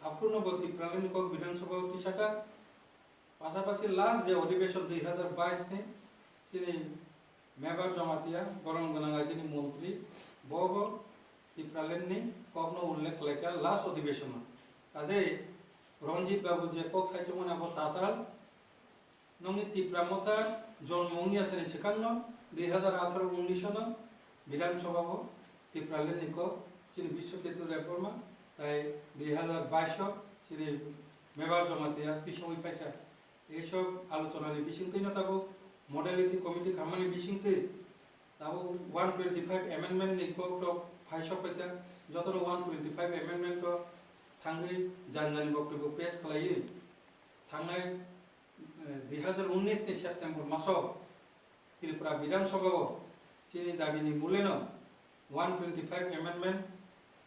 aphuru no bo Tipraland ni kok Bidhan Sabha o tisakha. Pasapasi last je odhibeshon dui hazar bais ni chini Mebar Jamatia, borom gwnang agini montri, bo bo Tipraland ni kokno ullekh khlaikha last odhibeshon o. Ajai Ranjit Babu je kok saichomani abo tatal, nongni Tipra Motha jonmo wngya sani swkangno dui hazar atharo unis no Bidhan Sabha o Tipraland ni kok chini Biswa Ketu Debbarma, tai dui hazar bais o chini Mebar Jamatia tisawi paikha. Ei sob alochona ni bisingtwi no tabuk modality committee khamani bisingtwi tabuk one twenty five amendment ni kok rok phai sok paikha. Jotono one twenty five amendment o thangwi jani jani boktobyo pass khlaiwi thangnai, eh, dui hazar unis ni September maso Tripura Bidhan Sabha o chini dabi ni mule no one twenty five amendment,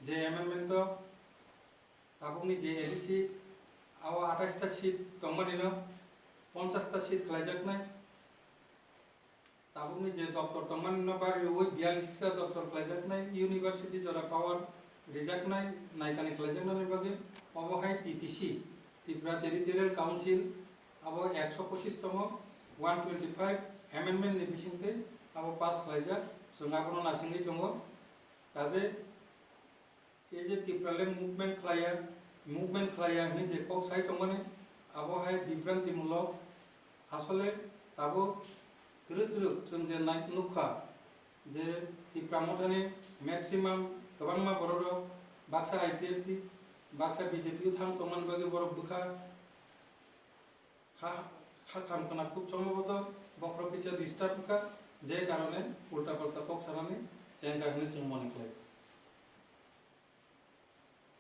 je amendment o tabukni je A D C o atais ta seat tongmani no ponchas ta seat khlaijaknai. Tabukni je doptor tongmani no bariwi biyallis ta doptor khlaijaknai, university jora power rijaknai, naikani khlaijaknani bagwi obo hai T T C, Tripura Territorial Council, abo ekso pochis tomo one twenty five amendment ni bisingtwi abo pass khlaijak, chwng abono naisingwi tongo. Kaje Ei je Tipraland movement khlaiya, movement khlaiya hwnwi je kok sai tongmani, abo hai bibrantimulok. Asole tabuk twrwk twrwk chwng je nai-, nukha je Tipra Mothani maximum kwbangma bororok baksa I P F T, baksa B J P o thang tongmani bagwi borok bwkha kha, kha kham khna khub somboboto bokhorok kisa disturb wngkha, je karone ulta palta kok sanani chengkha hwnwi chwng mone khlai.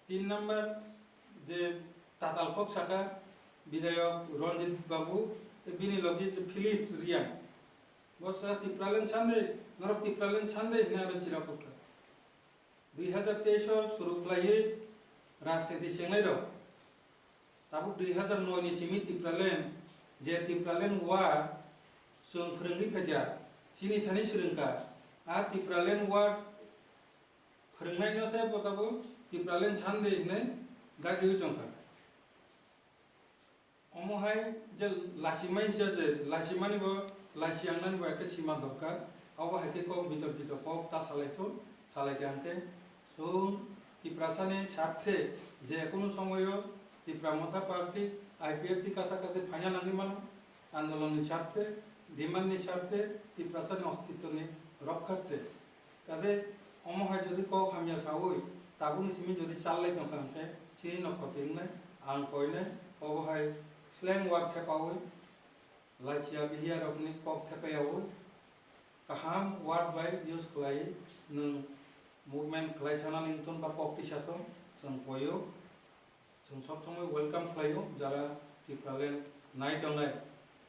Tin number je tatal kok saka Bidayok Ranjit Babu, bini logi je Philip Reang. Bo sa Tipraland Sunday, norok Tipraland Sunday hwnwi aro chira kok kha. Dui hazar teis o suru khlaiwi rajniti chengnai rok. Tabuk dui hazar noi ni simi Tipraland, je Tipraland ward chwng phwrwngwi phaikha, chini thani swrwngkha. A Tipraland ward phwrwngnaino se bo tabuk Tipraland Sunday hinwi dagiwi tongkha. Omo hai je lachimai se je lachimani bo lachi yangnani bo ekta sima dorkar. Abo hai khe kok bitor bitor kok ta salai thun, salai khe hwnkhe chwng Tiprasani sarthe je kunu somoyo Tipra Motha Party, I P F T kasa kasa phaina nangwi mano. Andolonni sarthe, demand ni sarthe Tiprasani ostitwni rokharthe. Kaje omo hai jodi kok hamya sawi tabukni simi jodi challai tongkha hwnkhe chini no khoti wngnai, ang koinai, obo hai slang word thepawi, lachiya bihiya rokni kok thepaiyawi, kaham word bai use khlai nwng movement khlai thana ningtun ba kok tisa tong, chwng koio. Chwng sob somoi welcome khlaio, jara Tipraland nai tongnai.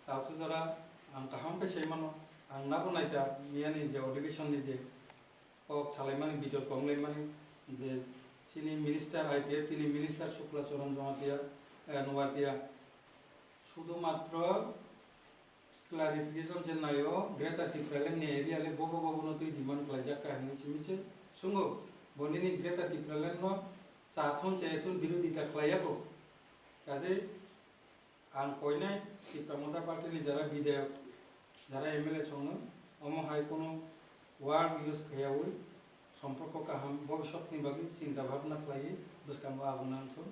Tabuksa jora ang kaham khe sai mano, ang nabo naikha miyani je odhibeshon ni je kok salaimani, bitor konglaimani je chini minister, I P F T ni minister Shukla Charan Jamatia, eh, Noatia, sudu matro clarification se naio, Greater Tipraland ni area le bobo bobo no twi demand khlaijak kha hinwi simi se sungo. Bo nini Greater Tipraland no cha thun cha thun birodita khlaiya kho. Kaje ang koinai Tipra Motha Party ni jara bidayok, jara M L A songno omo hai kono word use khaiyawi somporko kaham bobiswt ni bagwi chinta bhabna khlaiwi bwskango abuna wngthun,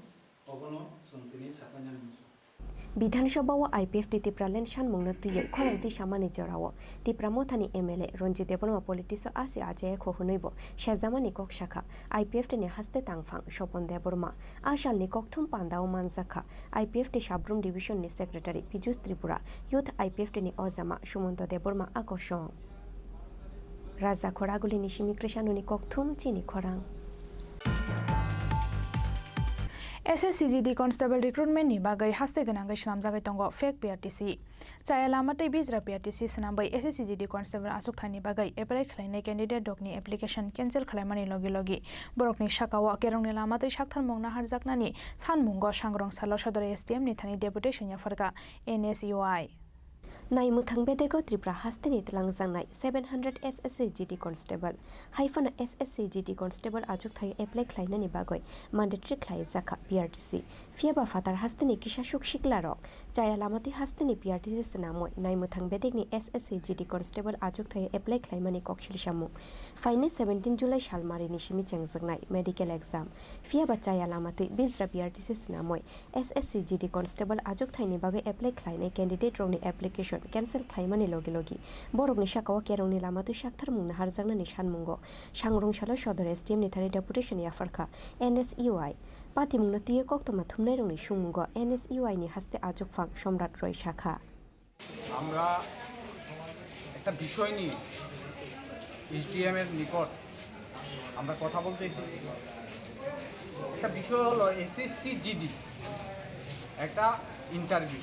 obono chwng tini saknai nani muchung. Bidhan Sabha o I P F T Tipraland sanmungno twiwi khorang twi samani jorao Tipra Mothani M L A Ranjit Debbarma politics o asi achaya kho hwnwibo sejamani kok sakha. I P F T ni haste tangphang Sopon Debbarma a salni kokthum pandao manjakha. I P F T Sabrum Division ni Secretary Pijus Tripura, Youth I P F T ni ojama Sumanto Debbarma a kosong. Raja Khoraguli ni simi Krishanoni kokthum chini khorang. S S C G D Constable recruitment ni bagwi haste gwnangwi swnamjagwi tongo fake P R T C. Chaya lama tei Bijra P R T C swnamwi S S C G D Constable achukthai ni bagwi apply khlainai candidate rokni application cancel khlaimani logi logi borokni sakao kerongni lama twi saktharmung naharjaknani sanmungo Sangrong Salo Sodor S D M ni thani deputation yapharkha N S U I. Naimwthang bedego Tripura hasteni twlangjaknai seven hundred S S C G D Constable, haiphano S S C G D Constable achukthai apply khlainani bagwi mandatory khlaijakha P R T C. Phiyaba phatar hasteni kisa suk siklarok chaya lama twi hasteni P R T C swnamwi naimwthang bedekni S S C G D Constable achukthai apply khlaimani koksil samung. Phainai seventeen July salmarini simi chengjaknai medical exam. Phiyaba chaya lama twi Bijra P R T C swnamwi S S C G D Constable achukthai ni bagwi apply khlainai candidate rokni application cancel khlaimani logi logi borokni sakao kerongni lama twi saktharmung naharjaknani sanmungo Sangrong Salo Sodor S D M ni thani deputation yapharkha N S U I. Patimungno twiwi koktwma thumnairokni sungmungo N S U I ni haste achukphang Somrat Roy sakha. আমরা একটা বিষয় নিয়ে এসডিএম এর নিকট আমরা কথা বলতে এসেছি। একটা বিষয় হলো এসএসসি জিডি, একটা ইন্টারভিউ।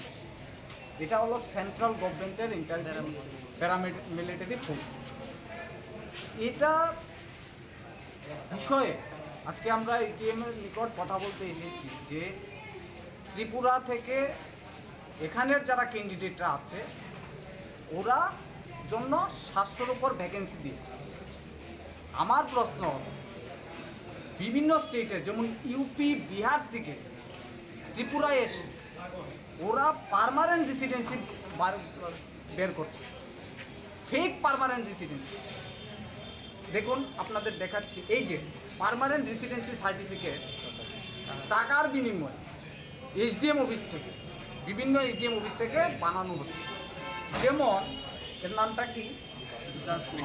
এটা হলো সেন্ট্রাল গভর্নমেন্টের ইন্টারভিউ, প্যারামিলিটারি ফোর্স। এটা বিষয়ে আজকে আমরা এসডিএম এর নিকট কথা বলতে এসেছি যে ত্রিপুরা থেকে এখানের যারা ক্যান্ডিডেটরা আছে, ওরা জন্য সাতশোর উপর ভ্যাকেন্সি দিয়েছে। আমার প্রশ্ন হলো, বিভিন্ন স্টেটে যেমন ইউপি, বিহার থেকে ত্রিপুরায় এসে ওরা পার্মানেন্ট রেসিডেন্সি বের করছে, ফেক পার্মানেন্ট রেসিডেন্সি। দেখুন, আপনাদের দেখাচ্ছি, এই যে পার্মানেন্ট রেসিডেন্সি সার্টিফিকেট টাকার বিনিময়ে এসডিএম অফিস থেকে, বিভিন্ন এসডিএম অফিস থেকে বানানো হচ্ছে। যেমন এর নামটা কি?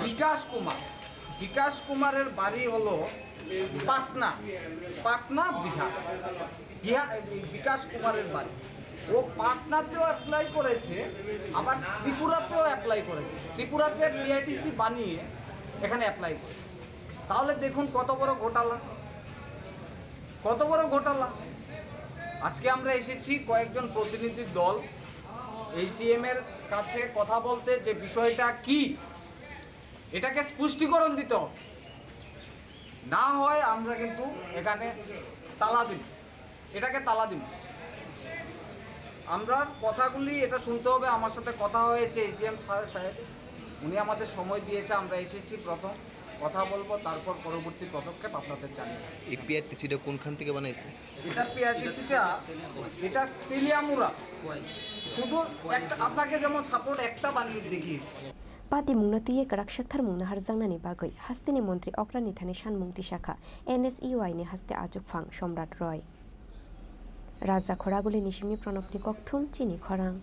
বিকাশ কুমার। বিকাশ কুমারের বাড়ি হলো পাটনা, পাটনা, বিহার। বিহার, এই বিকাশ কুমারের বাড়ি। ও পাটনাতেও অ্যাপ্লাই করেছে, আবার ত্রিপুরাতেও অ্যাপ্লাই করেছে। ত্রিপুরাতে পিআইটিসি বানিয়ে এখানে অ্যাপ্লাই করে। তাহলে দেখুন কত বড় ঘোটালা, কত বড় ঘোটালা। আজকে আমরা এসেছি কয়েকজন প্রতিনিধির দল এসডিএম এর কাছে কথা বলতে, যে বিষয়টা কি, এটাকে স্পষ্টীকরণ দিতে হবে, না হয় আমরা কিন্তু এখানে তালা দিব, এটাকে তালা দিব। আমরা কথাগুলি এটা শুনতে হবে। আমার সাথে কথা হয়েছে এসডিএম স্যার সাহেব, উনি আমাদের সময় দিয়েছে, আমরা এসেছি, প্রথম কথা বলবো, তারপর পরবর্তী পদক্ষেপ আপনাদের জানিয়ে দেব। এই পিআরটিসিটা কোনখান থেকে বানাইছে? এটা পিআরটিসিটা, এটা তেলিয়ামুড়া। শুধু একটা, আপনাকে যেমন সাপোর্ট একটা বানিয়ে দেখিয়েছি। Patimungno twiwi kwrak saktharmung naharjaknani bagwi hasteni montri okrani thani sanmung tisakha N S U I ni haste achukphang Somrat Roy. Raja Khoraguli ni simi Pranobni kokthum chini khorang.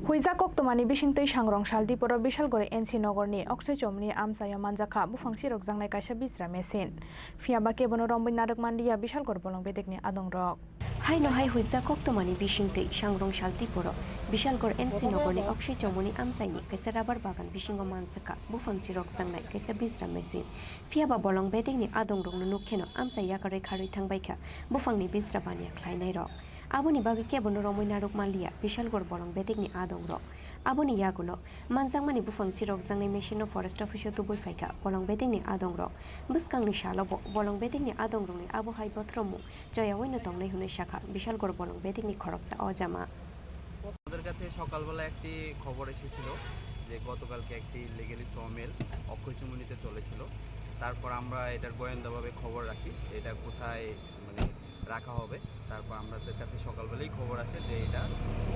Huijak koktwmani bisingtwi Sangrong Sal Diporo Bisalgori N C Nogorni Oksai Chomoni amchaio manjakha buphang chirokjaknai kaisa bijra machine. Phiyaba kebono romwi narwk manliya Bisalgor bolong bedekni adongrok. Haino hai huijak koktwmani bisingtwi Sangrong Sal Diporo Bisalgor N C Nogorni Oksai Chomoni amchaini kaisa rabar bagan bisingo manjakha buphang chirokjaknai kaisa bijra machine. Phiyaba bolong bedekni adongrokno nukkheno amchai yakarwi kharwi thangbaikha buphangni bijra baniya khlainairok. Aboni bagwi kebono romwi narwk manliya Bisalgor bolong bedekni adongrok. Aboni yagulo manjakmani buphang chirokjaknai machine-no forest office-o tubui phaikha bolong bedekni adongrok. Bwskangni salobo bolong bedekni adongrokni abo hai bothoromung choyaoino tongnai hwnwi sakha Bisalgor bolong bedekni khoroksa ojama. আমাদের কাছে সকালবেলা একটি খবর এসেছিল যে গতকালকে একটি illegally sawmill অক্ষয় চুমুনিতে চলেছিল। তারপর আমরা এটার গোয়েন্দাভাবে খবর রাখি, এটা কোথায় মানে রাখা হবে। তারপর আমাদের কাছে সকালবেলাই খবর আসে যে এটা,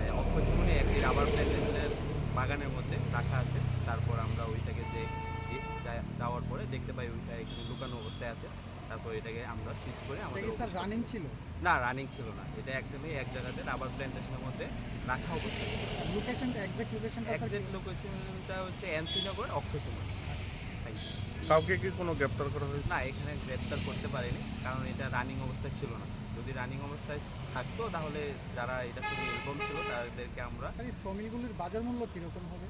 এ, অক্ষয় চুমুনি একটি রাবার প্ল্যান্টেশনের বাগানের মধ্যে রাখা আছে। তারপর আমরা ওইটাকে যে, যে যা-, যাওয়ার পরে দেখতে পাই ওইটা একটু লুকানো অবস্থায় আছে। তারপর এটাকে আমরা সিজ করে এটা আমাদের কি স্যার অফিস রানিং ছিল? না, রানিং ছিল না, এটা অ্যাকচুয়ালি এক জায়গাতে রাবার প্ল্যান্টেশনের মধ্যে রাখা অবস্থা ছিল। লোকেশনটা, এক্স্যাক্ট লোকেশনটা স্যার কি? এক্স্যাক্ট লোকেশনটা হচ্ছে এনসি নগর, অক্ষয় সুমন। আচ্ছা। Thank you. কাউকে কি কোনো গ্রেপ্তার করা হয়েছে? না, এখানে গ্রেপ্তার করতে পারেনি, কারণ এটা রানিং অবস্থায় ছিল না। যদি রানিং অবস্থায় থাকতো, তাহলে যারা এটা থেকে ইনফর্ম ছিল, তাদেরকে আমরা স্যার, এই সমিলগুলির বাজার মূল্য কীরকম হবে?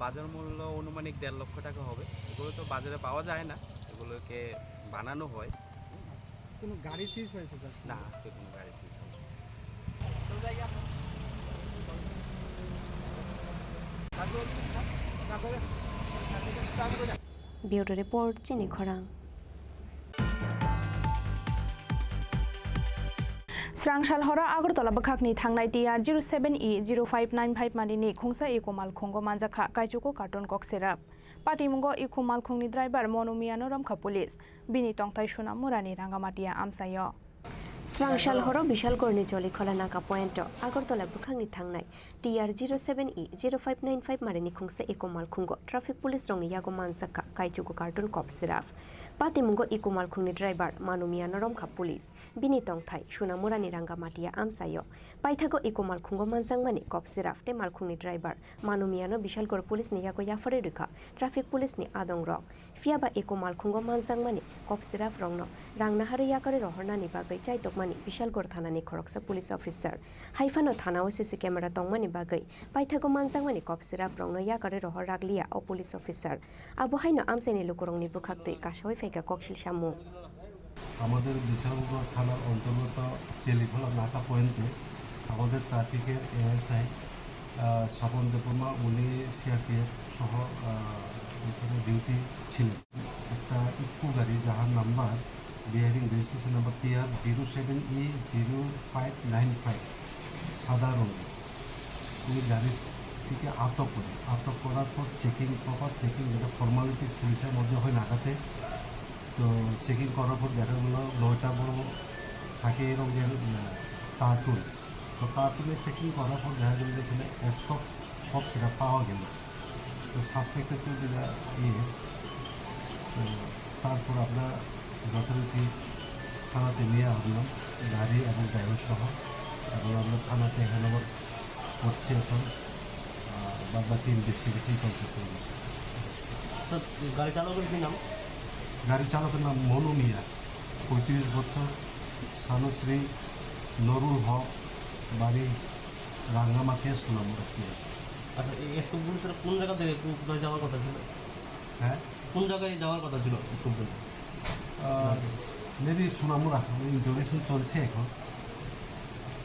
বাজার মূল্য আনুমানিক দেড় লক্ষ টাকা হবে। এগুলো তো বাজারে পাওয়া যায় না, এগুলোকে বানানো হয়। আচ্ছা, কোনো গাড়ি সিজ হয়েছে স্যার? না, আজকে কোনো গাড়ি সিজ হয়নি। Bureau Report, Chini Khorang. Srang sal horo Agartala bwkhakni thangnai T R zero seven E zero five nine five manini khungsa Eco malkhungo manjakha kaichugo carton kok serap. Patimungo Eco malkhungni driver Monu Miyano romkha police. Bini tongthai Sunamurani Rangamatiya amchaio. Srang sal horo Bishalgorni Jolikhola Naka pointo Agartala bwkhakni thangnai T R zero seven E zero five nine five marini khungsa Eco malkhungo traffic police rokni yago manjakha kaichugo carton kok serap. Patimungo Eco malkhungni driver Manu Miyano romkha police. Bini tongthai Sunamurani Rangamatiya amchaio. Paithago Eco malkhungo manjakmani kok serap tei malkhungni driver Manu Miyano Bishalgor police ni yago yapharwi rwkha traffic police ni adongrok. Phiyaba Eco malkhungo manjakmani kok serap rokno rang naharwi yakarwi rohornani bagwi chaitokmani Bishalgor thanani khoroksa police officer. Haiphano thanao C C camera tongmani bagwi paithago manjakmani kok serap rokno yakarwi rohor rakliya o police officer. Abo haino amchaini lukurokni bwkhaktwi kasawi phaikha koksil samung. আমাদের বিশালগড় থানার অন্তর্গত চেলিখোলা নাকা পয়েন্টে আমাদের ট্রাফিকের এএসআই, আহ, স্বপন দেববর্মা, উনি সিআরপিএফ সহ, আহ, এখানে ডিউটি ছিলেন। একটা ইকো গাড়ি, যাহার number bearing registration number TR zero seven E zero five nine five, সাদা রঙের, উনি গাড়ি থেকে আটক করে। আটক করার পর চেকিং, প্রপার চেকিং, যেটা ফর্মালিটিস পুলিশের মধ্যে হয় নাকাতে, তো চেকিং করার পর দেখা গেল নয়টা বড় থাকে এই রঙের, আহ, কার্টুন। তো কার্টুনে চেকিং করার পর দেখা গেল যে এখানে এসফক, সব সেটা পাওয়া গেল। তো সাসপেক্টেড তো যেটা ইয়ে, তো তারপর আমরা যথারীতি থানাতে নিয়ে আসলাম গাড়ি এবং ড্রাইভার সহ, এবং আমরা থানাতে হ্যান্ডওভার করছি এখন। আহ, বাদ বাকি ইনভেস্টিগেশন চলতেছে। স্যার, গাড়ি চালকের কি নাম? গাড়ি চালকের নাম মনু মিয়া, পঁয়ত্রিশ বছর, স্থান শ্রী নুরুল হক, বাড়ি রাঙ্গামাটিয়া, সোনামুড়া পিএস। আচ্ছা, এই স্কুল স্যার কোন জায়গা থেকে কোথায় যাওয়ার কথা ছিল? হ্যাঁ? কোন জায়গায় যাওয়ার কথা ছিল স্কুল থেকে? আহ, মেবি সোনামুড়া, আমি ইন্টারোগেশন চলছে এখন।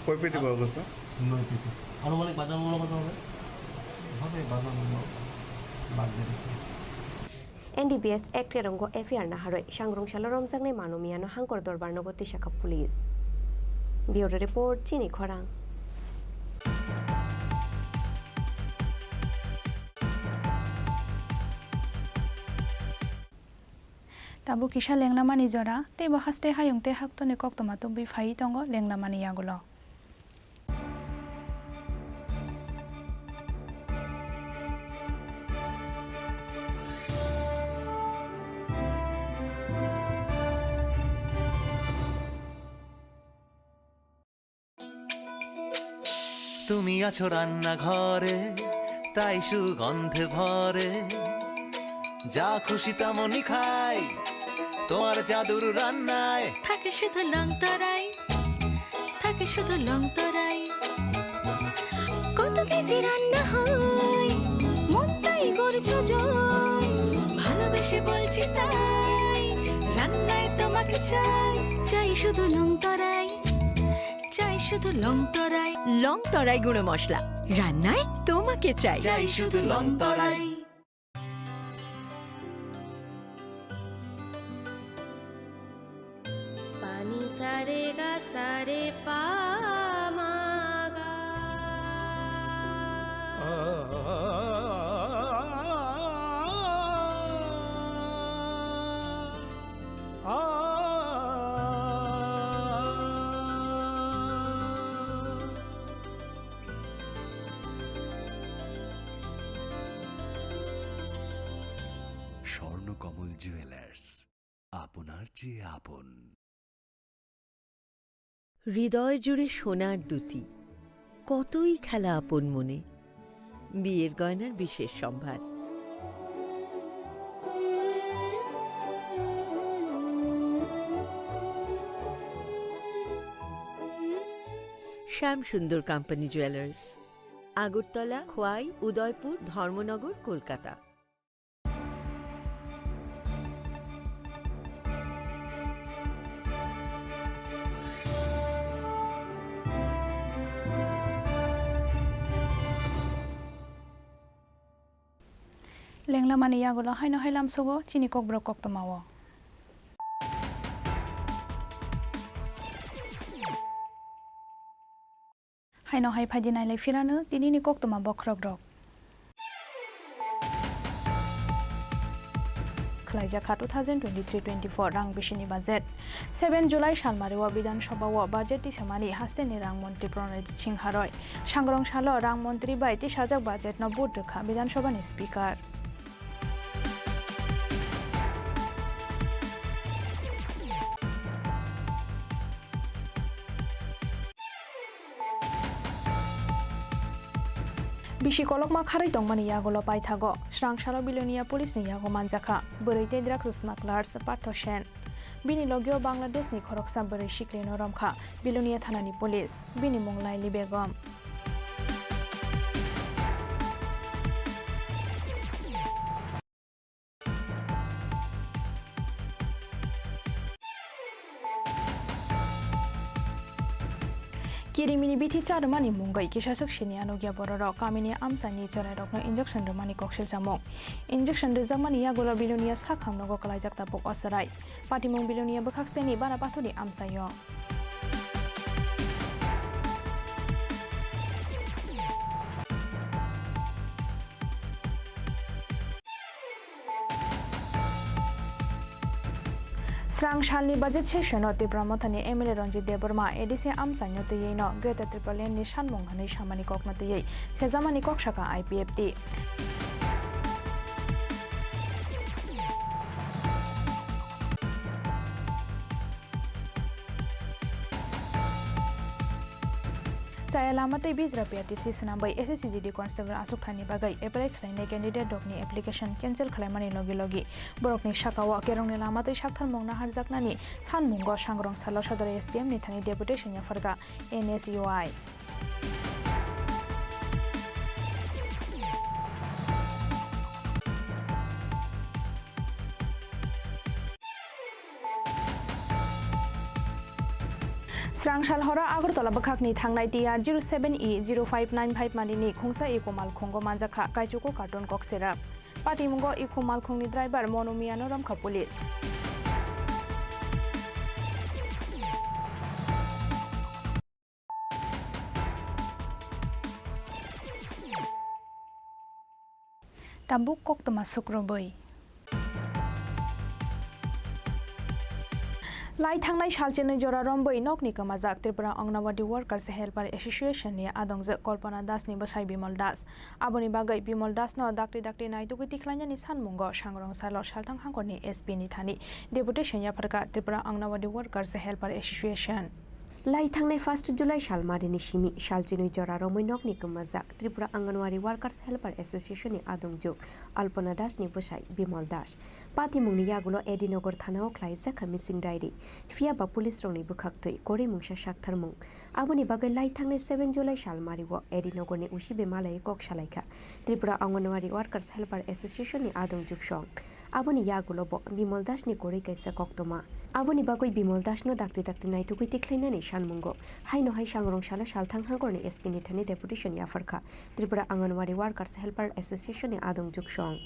কয় পেটি পাওয়া গেছে? নয় পেটি। আনুমানিক বাজার মূল্য কত হবে? হবে বাজার মূল্য বাদ দিয়ে। N D P S Act rongo F I R naharwi sangrong salo romjaknai Manu Miyano Hangkor Dorbar nogo tisakha police. Bureau Report, Chini Khorang. Tabuk kisa lengnamani jora, teibo haste hayung tei haktorni koktwma tubui phaiwi tongo lengnamani yagulo. তুমি আছো রান্নাঘরে, তাই সুগন্ধে ভরে। যা খুশি তেমনই খাই, তোমার জাদুর রান্নায়। থাকে শুধু লং তরাই, থাকে শুধু লং তরাই। কত কেজি রান্না হয়, মন তাই করছো জয়। ভালোবেসে বলছি তাই, রান্নায় তোমাকে চাই। চাই শুধু লং তরাই, চাই শুধু লং তরাই। লং তরাই গুঁড়ো মশলা, রান্নায় তোমাকে চাই। চাই শুধু লং তরাই। পানি সারে গা সারে পা মা গা। স্বর্ণকমল জুয়েলার্স। আপনার চেয়ে আপন। হৃদয় জুড়ে সোনার দ্যুতি, কতই খেলা আপন মনে। বিয়ের গয়নার বিশেষ সম্ভার। শ্যাম সুন্দর কোম্পানি জুয়েলার্স, আগরতলা, খোয়াই, উদয়পুর, ধর্মনগর, Kolkata. Lenglamani yagulo haino hai lamsogo chini kokborok koktwmao. Haino hai phaidi nailai phirano tinini koktwma bokhorokrok. Khwlaijakha two thousand twenty-three twenty-four rang bisini budget. Seven July salmario Bidhan Sabha o budget tisamani hasteni rang montri Pranojit Singha Roy. Sangrong salo rang montri bai tisajak budget no vote rwkha Bidhan Sabha ni speaker. Bisi kolokma kharwi tongmani yagulo paithago Srangsalo Bilonia police ni yago manjakha bwrwi tei drugs smugglers Partho Sen. Bini logio Bangladesh ni khoroksa bwrwi siklino romkha Bilonia thanani police. Bini mung Laili Begum. Kirimini bithi cha rwmani mungwi kisaswk sini anugya bororok kamini amchaini chwrairokno injection rwmani koksil chamung. Injection rwjakmani yagulo Bilonia sakham nogo kwlaijak tabuk o chwrai. Patimung Bilonia bwkhak steni Banapathorni amchaio. Srang salni budget session-o Tipra Mothani M L A Ranjit Debbarma A D C amchaino twiwi no Greater Tipraland ni sanmung hwnwi samani kokno twiwi sejamani kok sakha I P F T. Chaya lama tei Bijra P R T C swnamwi S S C G D constable aswk thani bagwi apply khlainai candidate rokni application cancel khlaimani logi logi borokni sakao kerongni lama twi saktharmung naharjaknani sanmungo sangrong salo Sodor S D M ni thani deputation yapharkha N S U I. Srang sal horo Agartala bwkhakni thangnai T R zero seven E zero five nine five manini khungsa iko malkhungo manjakha kaichugo carton kok serap. Patimungo iko malkhungni driver Monu Miyano romkha police. Tabuk koktwma sukrubwi. Lai thangnai salchinwi jora rombwi nokni kwmajak Tripura Anganwadi Workers Helper Association ni adongjwk Kalpana Das ni bwsai Bimal Das. Aboni bagwi Bimal Das no dakti dakti naitugwi tikhlainani sanmungo sangrong salo salthang hangkorni S P ni thani deputation yapharkha Tripura Anganwadi Workers Helper Association. Lai thangnai first July salmarini simi salchinwi jora romwi nokni kwmajak Tripura Anganwadi Workers Helper Association ni adongjwk Alpana Das ni bwsai Bimal Das. Patimungni yagulo A D Nagar thanao khlaijakha missing diary. Phiya ba police rokni bwkhaktwi kwrwi mungsa saktharmung. Aboni bagwi lai thangnai seven July salmario A D Nagar ni usi bemalayi kok salaikha Tripura Anganwadi Workers Helper Association ni adongjwk song. Aboni yagulo bo Bimal Das ni kwrwi kaisa koktwma. Aboni bagwi Bimal Das no dakti dakti naitugwi tikhlainani sanmungo. Haino hai sangrong salo salthang hangkorni S P ni thani deputation yapharkha Tripura Anganwadi Workers Helper Association ni adongjwk song.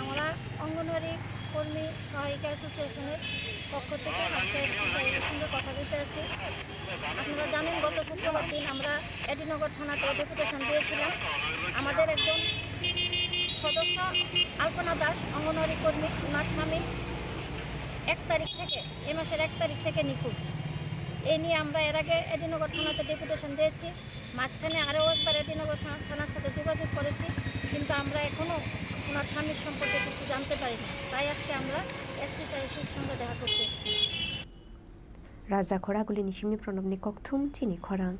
আমরা অঙ্গনওয়াড়ি কর্মী সহায়িকা অ্যাসোসিয়েশনের পক্ষ থেকে আজকে এসপি সাহেবের সঙ্গে কথা বলতে আসি। আপনারা জানেন, গত শুক্রবার দিন আমরা এডিনগর থানাতে ডেপুটেশন দিয়েছিলাম। আমাদের একজন সদস্য আলপনা দাস, অঙ্গনওয়াড়ি কর্মী, ওনার স্বামী এক তারিখ থেকে, এই মাসের এক তারিখ থেকে নিখোঁজ। এই নিয়ে আমরা এর আগে এডিনগর থানাতে ডেপুটেশন দিয়েছি। মাঝখানে আরও একবার এডিনগর সা-, থানার সাথে যোগাযোগ করেছি, কিন্তু আমরা এখনও ওনার স্বামীর সম্পর্কে কিছু জানতে পারিনি। তাই আজকে আমরা এসপি স্যারের সঙ্গে দেখা করতে এসেছি। রাজা খোরাগুলি নিশিমনি প্রণবনি ককথুম চিনি খরাং।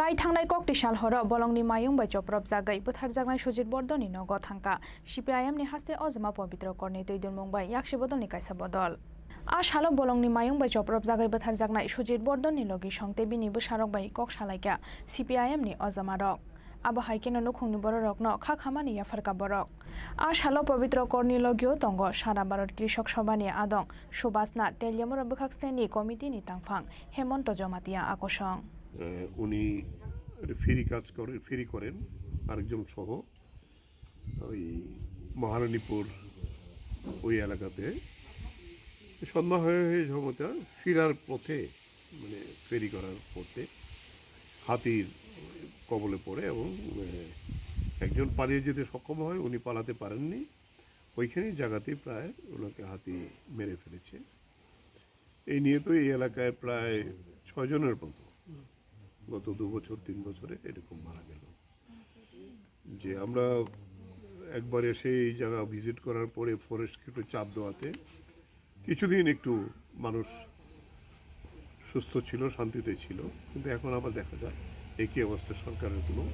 Lai thangnai kokti sal horo bolongni mayung bai chopropjagwi bwtharjaknai Sujit Bordoni nogo thangkha C P I M ni haste ojama Pobitro Korni twi dunmung bai yakse bodolni kaisa bodol. A salo bolongni mayung bai chopropjagwi bwtharjaknai Sujit Bordoni logi song tei bini bwsarok bai kok salaikha C P I M ni ojamarok. Abo hai kheno nukhungni bororokno kha khamani yapharkha borok. A salo Pobitro Korni logio tongo Sara Bharat Krishok Sobhani adong Subhas Nath tei Lemura bwkhak steni committee ni tangphang Hemonto Jomatia akosong. আহ, উনি একটা ফেরি কাজ করেন, ফেরি করেন আরেকজন সহ ওই মহারানীপুর ওই এলাকাতে। সন্ধ্যা হয়ে হয়ে সম্ভবত ফেরার পথে, মানে, ফেরি করার পথে হাতির কবলে পড়ে এবং, আহ, একজন পালিয়ে যেতে সক্ষম হয়, উনি পালাতে পারেননি। ওইখানেই জায়গাতেই প্রায় ওনাকে হাতি মেরে ফেলেছে। এই নিয়ে তো এই এলাকায় প্রায় ছয় জনের মতো গত দু বছর, তিন বছরে এরকম মারা গেল। যে আমরা একবার এসে এই জায়গা ভিজিট করার পরে ফরেস্টকে একটু চাপ দেওয়াতে কিছুদিন একটু মানুষ সুস্থ ছিল, শান্তিতে ছিল, কিন্তু এখন আবার দেখা যায় একই অবস্থা, সরকারের কোনো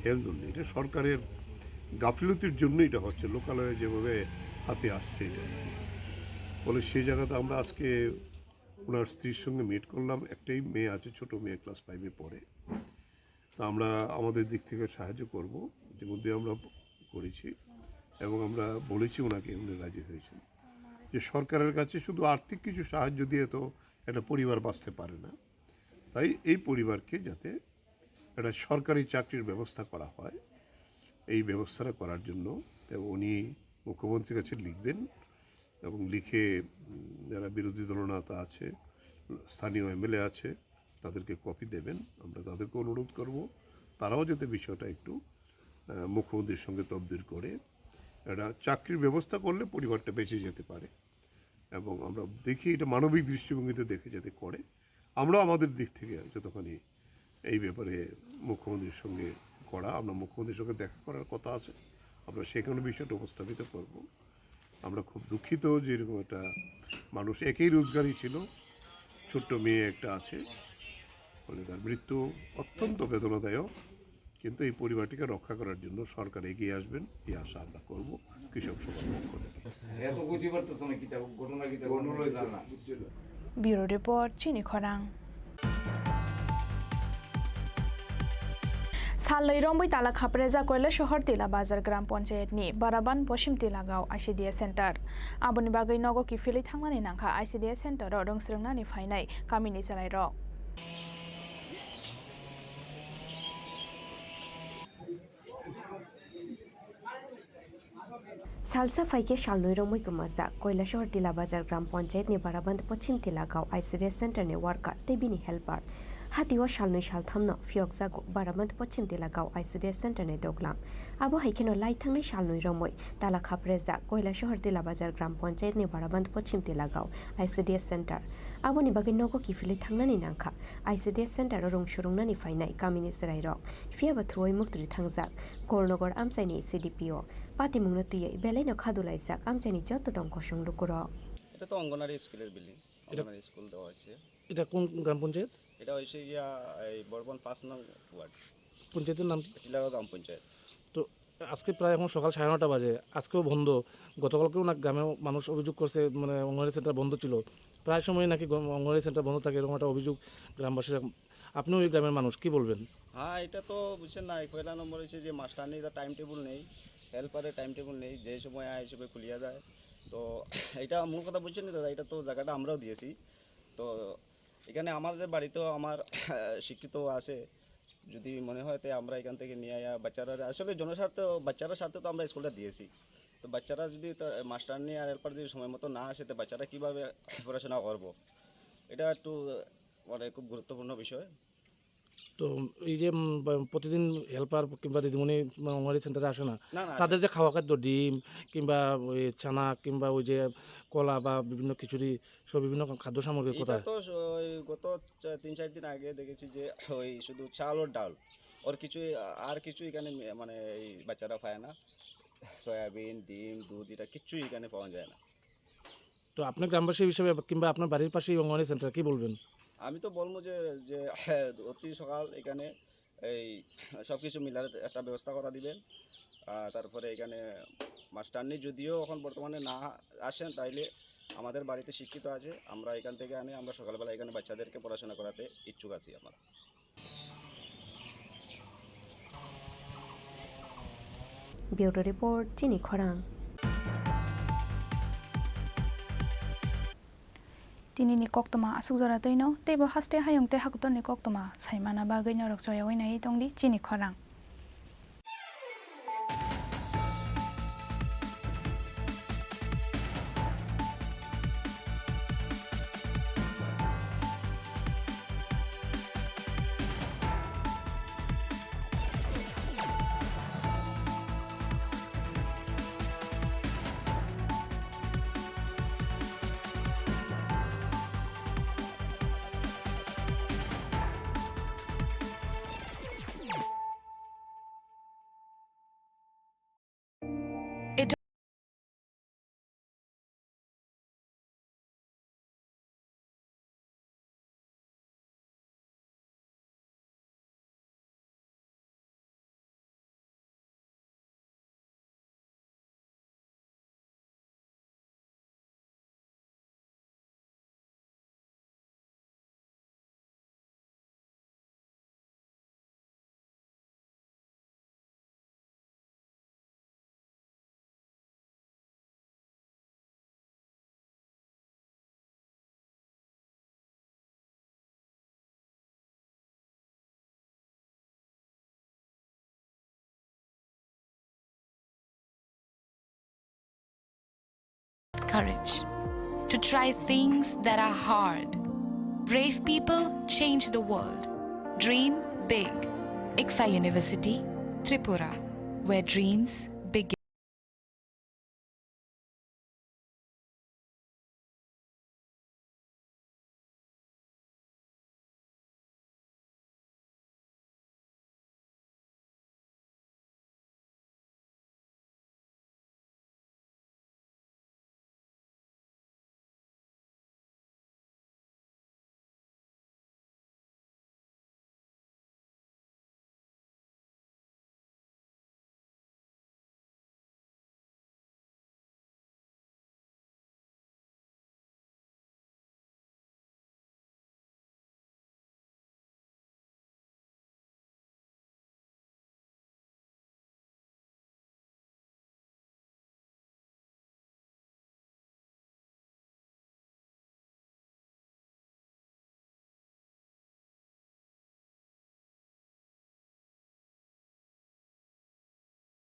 হেলদোল নেই। এটা সরকারের গাফিলতির জন্য এটা হচ্ছে, লোকালয়ে যেভাবে হাতি আসছে এটা। ফলে সেই জায়গাতে আমরা আজকে ওনার স্ত্রীর সঙ্গে মিট করলাম। একটাই মেয়ে আছে, ছোট মেয়ে, ক্লাস ফাইভে পড়ে। তো আমরা আমাদের দিক থেকে সাহায্য করব, ইতিমধ্যে আমরা করেছি এবং আমরা বলেছি ওনাকে, উনি রাজি হয়েছেন যে সরকারের কাছে শুধু আর্থিক কিছু সাহায্য দিয়ে তো একটা পরিবার বাঁচতে পারে না। তাই এই পরিবারকে যাতে একটা সরকারি চাকরির ব্যবস্থা করা হয়, এই ব্যবস্থাটা করার জন্য। এবং উনি মুখ্যমন্ত্রীর কাছে লিখবেন এবং লিখে, উম, যারা বিরোধী দলনেতা আছে, স্থানীয় এমএলএ আছে, তাদেরকে কপি দেবেন। আমরা তাদেরকে অনুরোধ করব, তারাও যাতে বিষয়টা একটু, আহ, মুখ্যমন্ত্রীর সঙ্গে তদবির করে একটা চাকরির ব্যবস্থা করলে পরিবারটা বেঁচে যেতে পারে। এবং আমরা দেখি এটা মানবিক দৃষ্টিভঙ্গিতে দেখে যাতে করে। আমরা আমাদের দিক থেকে যতখানি এই ব্যাপারে মুখ্যমন্ত্রীর সঙ্গে করা, আমরা মুখ্যমন্ত্রীর সঙ্গে দেখা করার কথা আছে, আমরা সেখানে বিষয়টা উপস্থাপিত করব। আমরা খুব দুঃখিত যে এরকম একটা মানুষ, একই রোজগারই ছিল, ছোট্ট মেয়ে একটা আছে, ফলে তার মৃত্যু অত্যন্ত বেদনাদায়ক। কিন্তু এই পরিবারটিকে রক্ষা করার জন্য সরকার এগিয়ে আসবেন, এই আশা আমরা করব কৃষক সভার পক্ষ থেকে। এত কইতে পারতেছ না, কিতা ঘটনা, কিতা ঘটনা ঘটনা, জানা। Bureau Report, Chini Khorang. Salnwi romwi tala khaprejak Koilasohor Tila Bazar Gram Panchayat ni Baraban Poschim Tilagao I C D S Center. Aboni bagwi nogo kiphilwi thangnani nangkha I C D S Center o rwngsrwngnani phainai kamini chwrairok. Salsa phaikhe salnwi romwi kwmajak Koilasohor Tila Bazar Gram Panchayat ni Baraband Pochim Tilagao I C D S Center ni worker tei bini helper. Hatio salnwi salthamno phiyokjago Baraband Pochim Tilagao I C D S Center ni doglam. Abo hai kheno lai thangnai salnwi romwi tala khaprejak Koilasohor Tila Bazar Gram Panchayat ni Baraband Pochim Tilagao I C D S Center. Aboni bagwi nogo kiphilwi thangnani nangkha I C D S Center o rwngsrwngnani phainai kamini chwrairok. Phiya ba thuwi muktri thangjak Gornogor amchaini C D P O. Patimungno twiwi belaino khadulaijak amchaini joto tong kosong lukurok. এটা তো অঙ্গনারী স্কুলের বিল্ডিং। এটা অঙ্গনারী স্কুল দেওয়া হয়েছে। এটা কোন গ্রাম পঞ্চায়েত? এটা হচ্ছে গিয়া এই বরবন পাঁচ নং ওয়ার্ড। পঞ্চায়েতের নাম কি? টিলাগা গ্রাম পঞ্চায়েত। তো আজকে প্রায় এখন সকাল সাড়ে নটা বাজে, আজকেও বন্ধ। গতকালকেও না গ্রামের মানুষ অভিযোগ করছে, মানে, অঙ্গনারী সেন্টার বন্ধ ছিল। প্রায় সময় নাকি গম-, অঙ্গনারী সেন্টার বন্ধ থাকে, এরকম একটা অভিযোগ গ্রামবাসীরা। আপনিও এই গ্রামের মানুষ, কি বলবেন? হ্যাঁ, এটা তো বুঝছেন না, এই পয়লা নম্বর হচ্ছে যে মাস্টারনি, তার টাইম টেবিল নেই, হেল্পারের টাইম টেবিল নেই, যে সময় আয়, এই সময় খুলিয়া যায়। তো এটা মূল কথা বুঝছেন না দাদা, এটা তো জায়গাটা আমরাও দিয়েছি। তো এখানে আমাদের বাড়িতেও আমার শিক্ষিত আছে, যদি মনে হয়, তাই আমরা এখান থেকে নিয়ে আয়া বাচ্চারা, আসলে জনস্বার্থে, বাচ্চারা স্বার্থে তো আমরা স্কুলটা দিয়েছি। তো বাচ্চারা যদি তার মাস্টারনি আর হেল্পার যদি সময় মতো না আসে, তো বাচ্চারা কীভাবে পড়াশোনা করবো? এটা একটু, মানে, খুব গুরুত্বপূর্ণ বিষয়। তো এই যে, উম, বা-, প্রতিদিন হেল্পার কিংবা দিদিমণি, উম, অঙ্গনওয়াড়ি সেন্টারে আসে না, না, না, তাদের আসে। যে খাওয়া খাদ্য, ডিম কিংবা ওই চানা কিংবা ওই যে কলা বা বিভিন্ন খিচুড়ি সহ বিভিন্ন খাদ্য সামগ্রী এটা কোথায়? তো স-, ওই গত চা-, তিন চার দিন আগে দেখেছি যে ওই শুধু চাল ও ডাল, ওর কিছু, আর কিছু এখানে মে-, মানে এই বাচ্চারা পায় না। সয়াবিন, ডিম, দুধ, এটা কিচ্ছুই এখানে পাওয়া যায় না। তো আপনি গ্রামবাসী হিসেবে কিংবা আপনার বাড়ির পাশেই অঙ্গনওয়াড়ি সেন্টার, কি বলবেন? আমি তো বলবো যে, যে অতি সকাল এখানে এই সব কিছু মিলার একটা ব্যবস্থা করা দিবেন। আহ, তারপরে এখানে মাস্টারনি যদিও এখন বর্তমানে না আসেন, তাইলে আমাদের বাড়িতে শিক্ষিত আছে, আমরা এখান থেকে আনি আমরা সকালবেলা এখানে বাচ্চাদেরকে পড়াশোনা করাতে ইচ্ছুক আছি আমরা। Bureau Report, Chini Khorang. Tinini koktwma aswk jora twino, teibo haste hayung tei hakotorni koktwma saimana bagwi norok choyaui naiwi tongdi Chini Khorang. Courage to try things that are hard. Brave people change the world. Dream big. ICFAI University, Tripura, where dreams begin.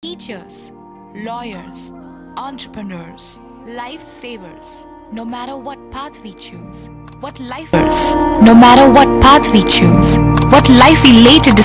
Teachers, lawyers, entrepreneurs, lifesavers, no matter what path we choose, what life, no matter what path we choose, what life related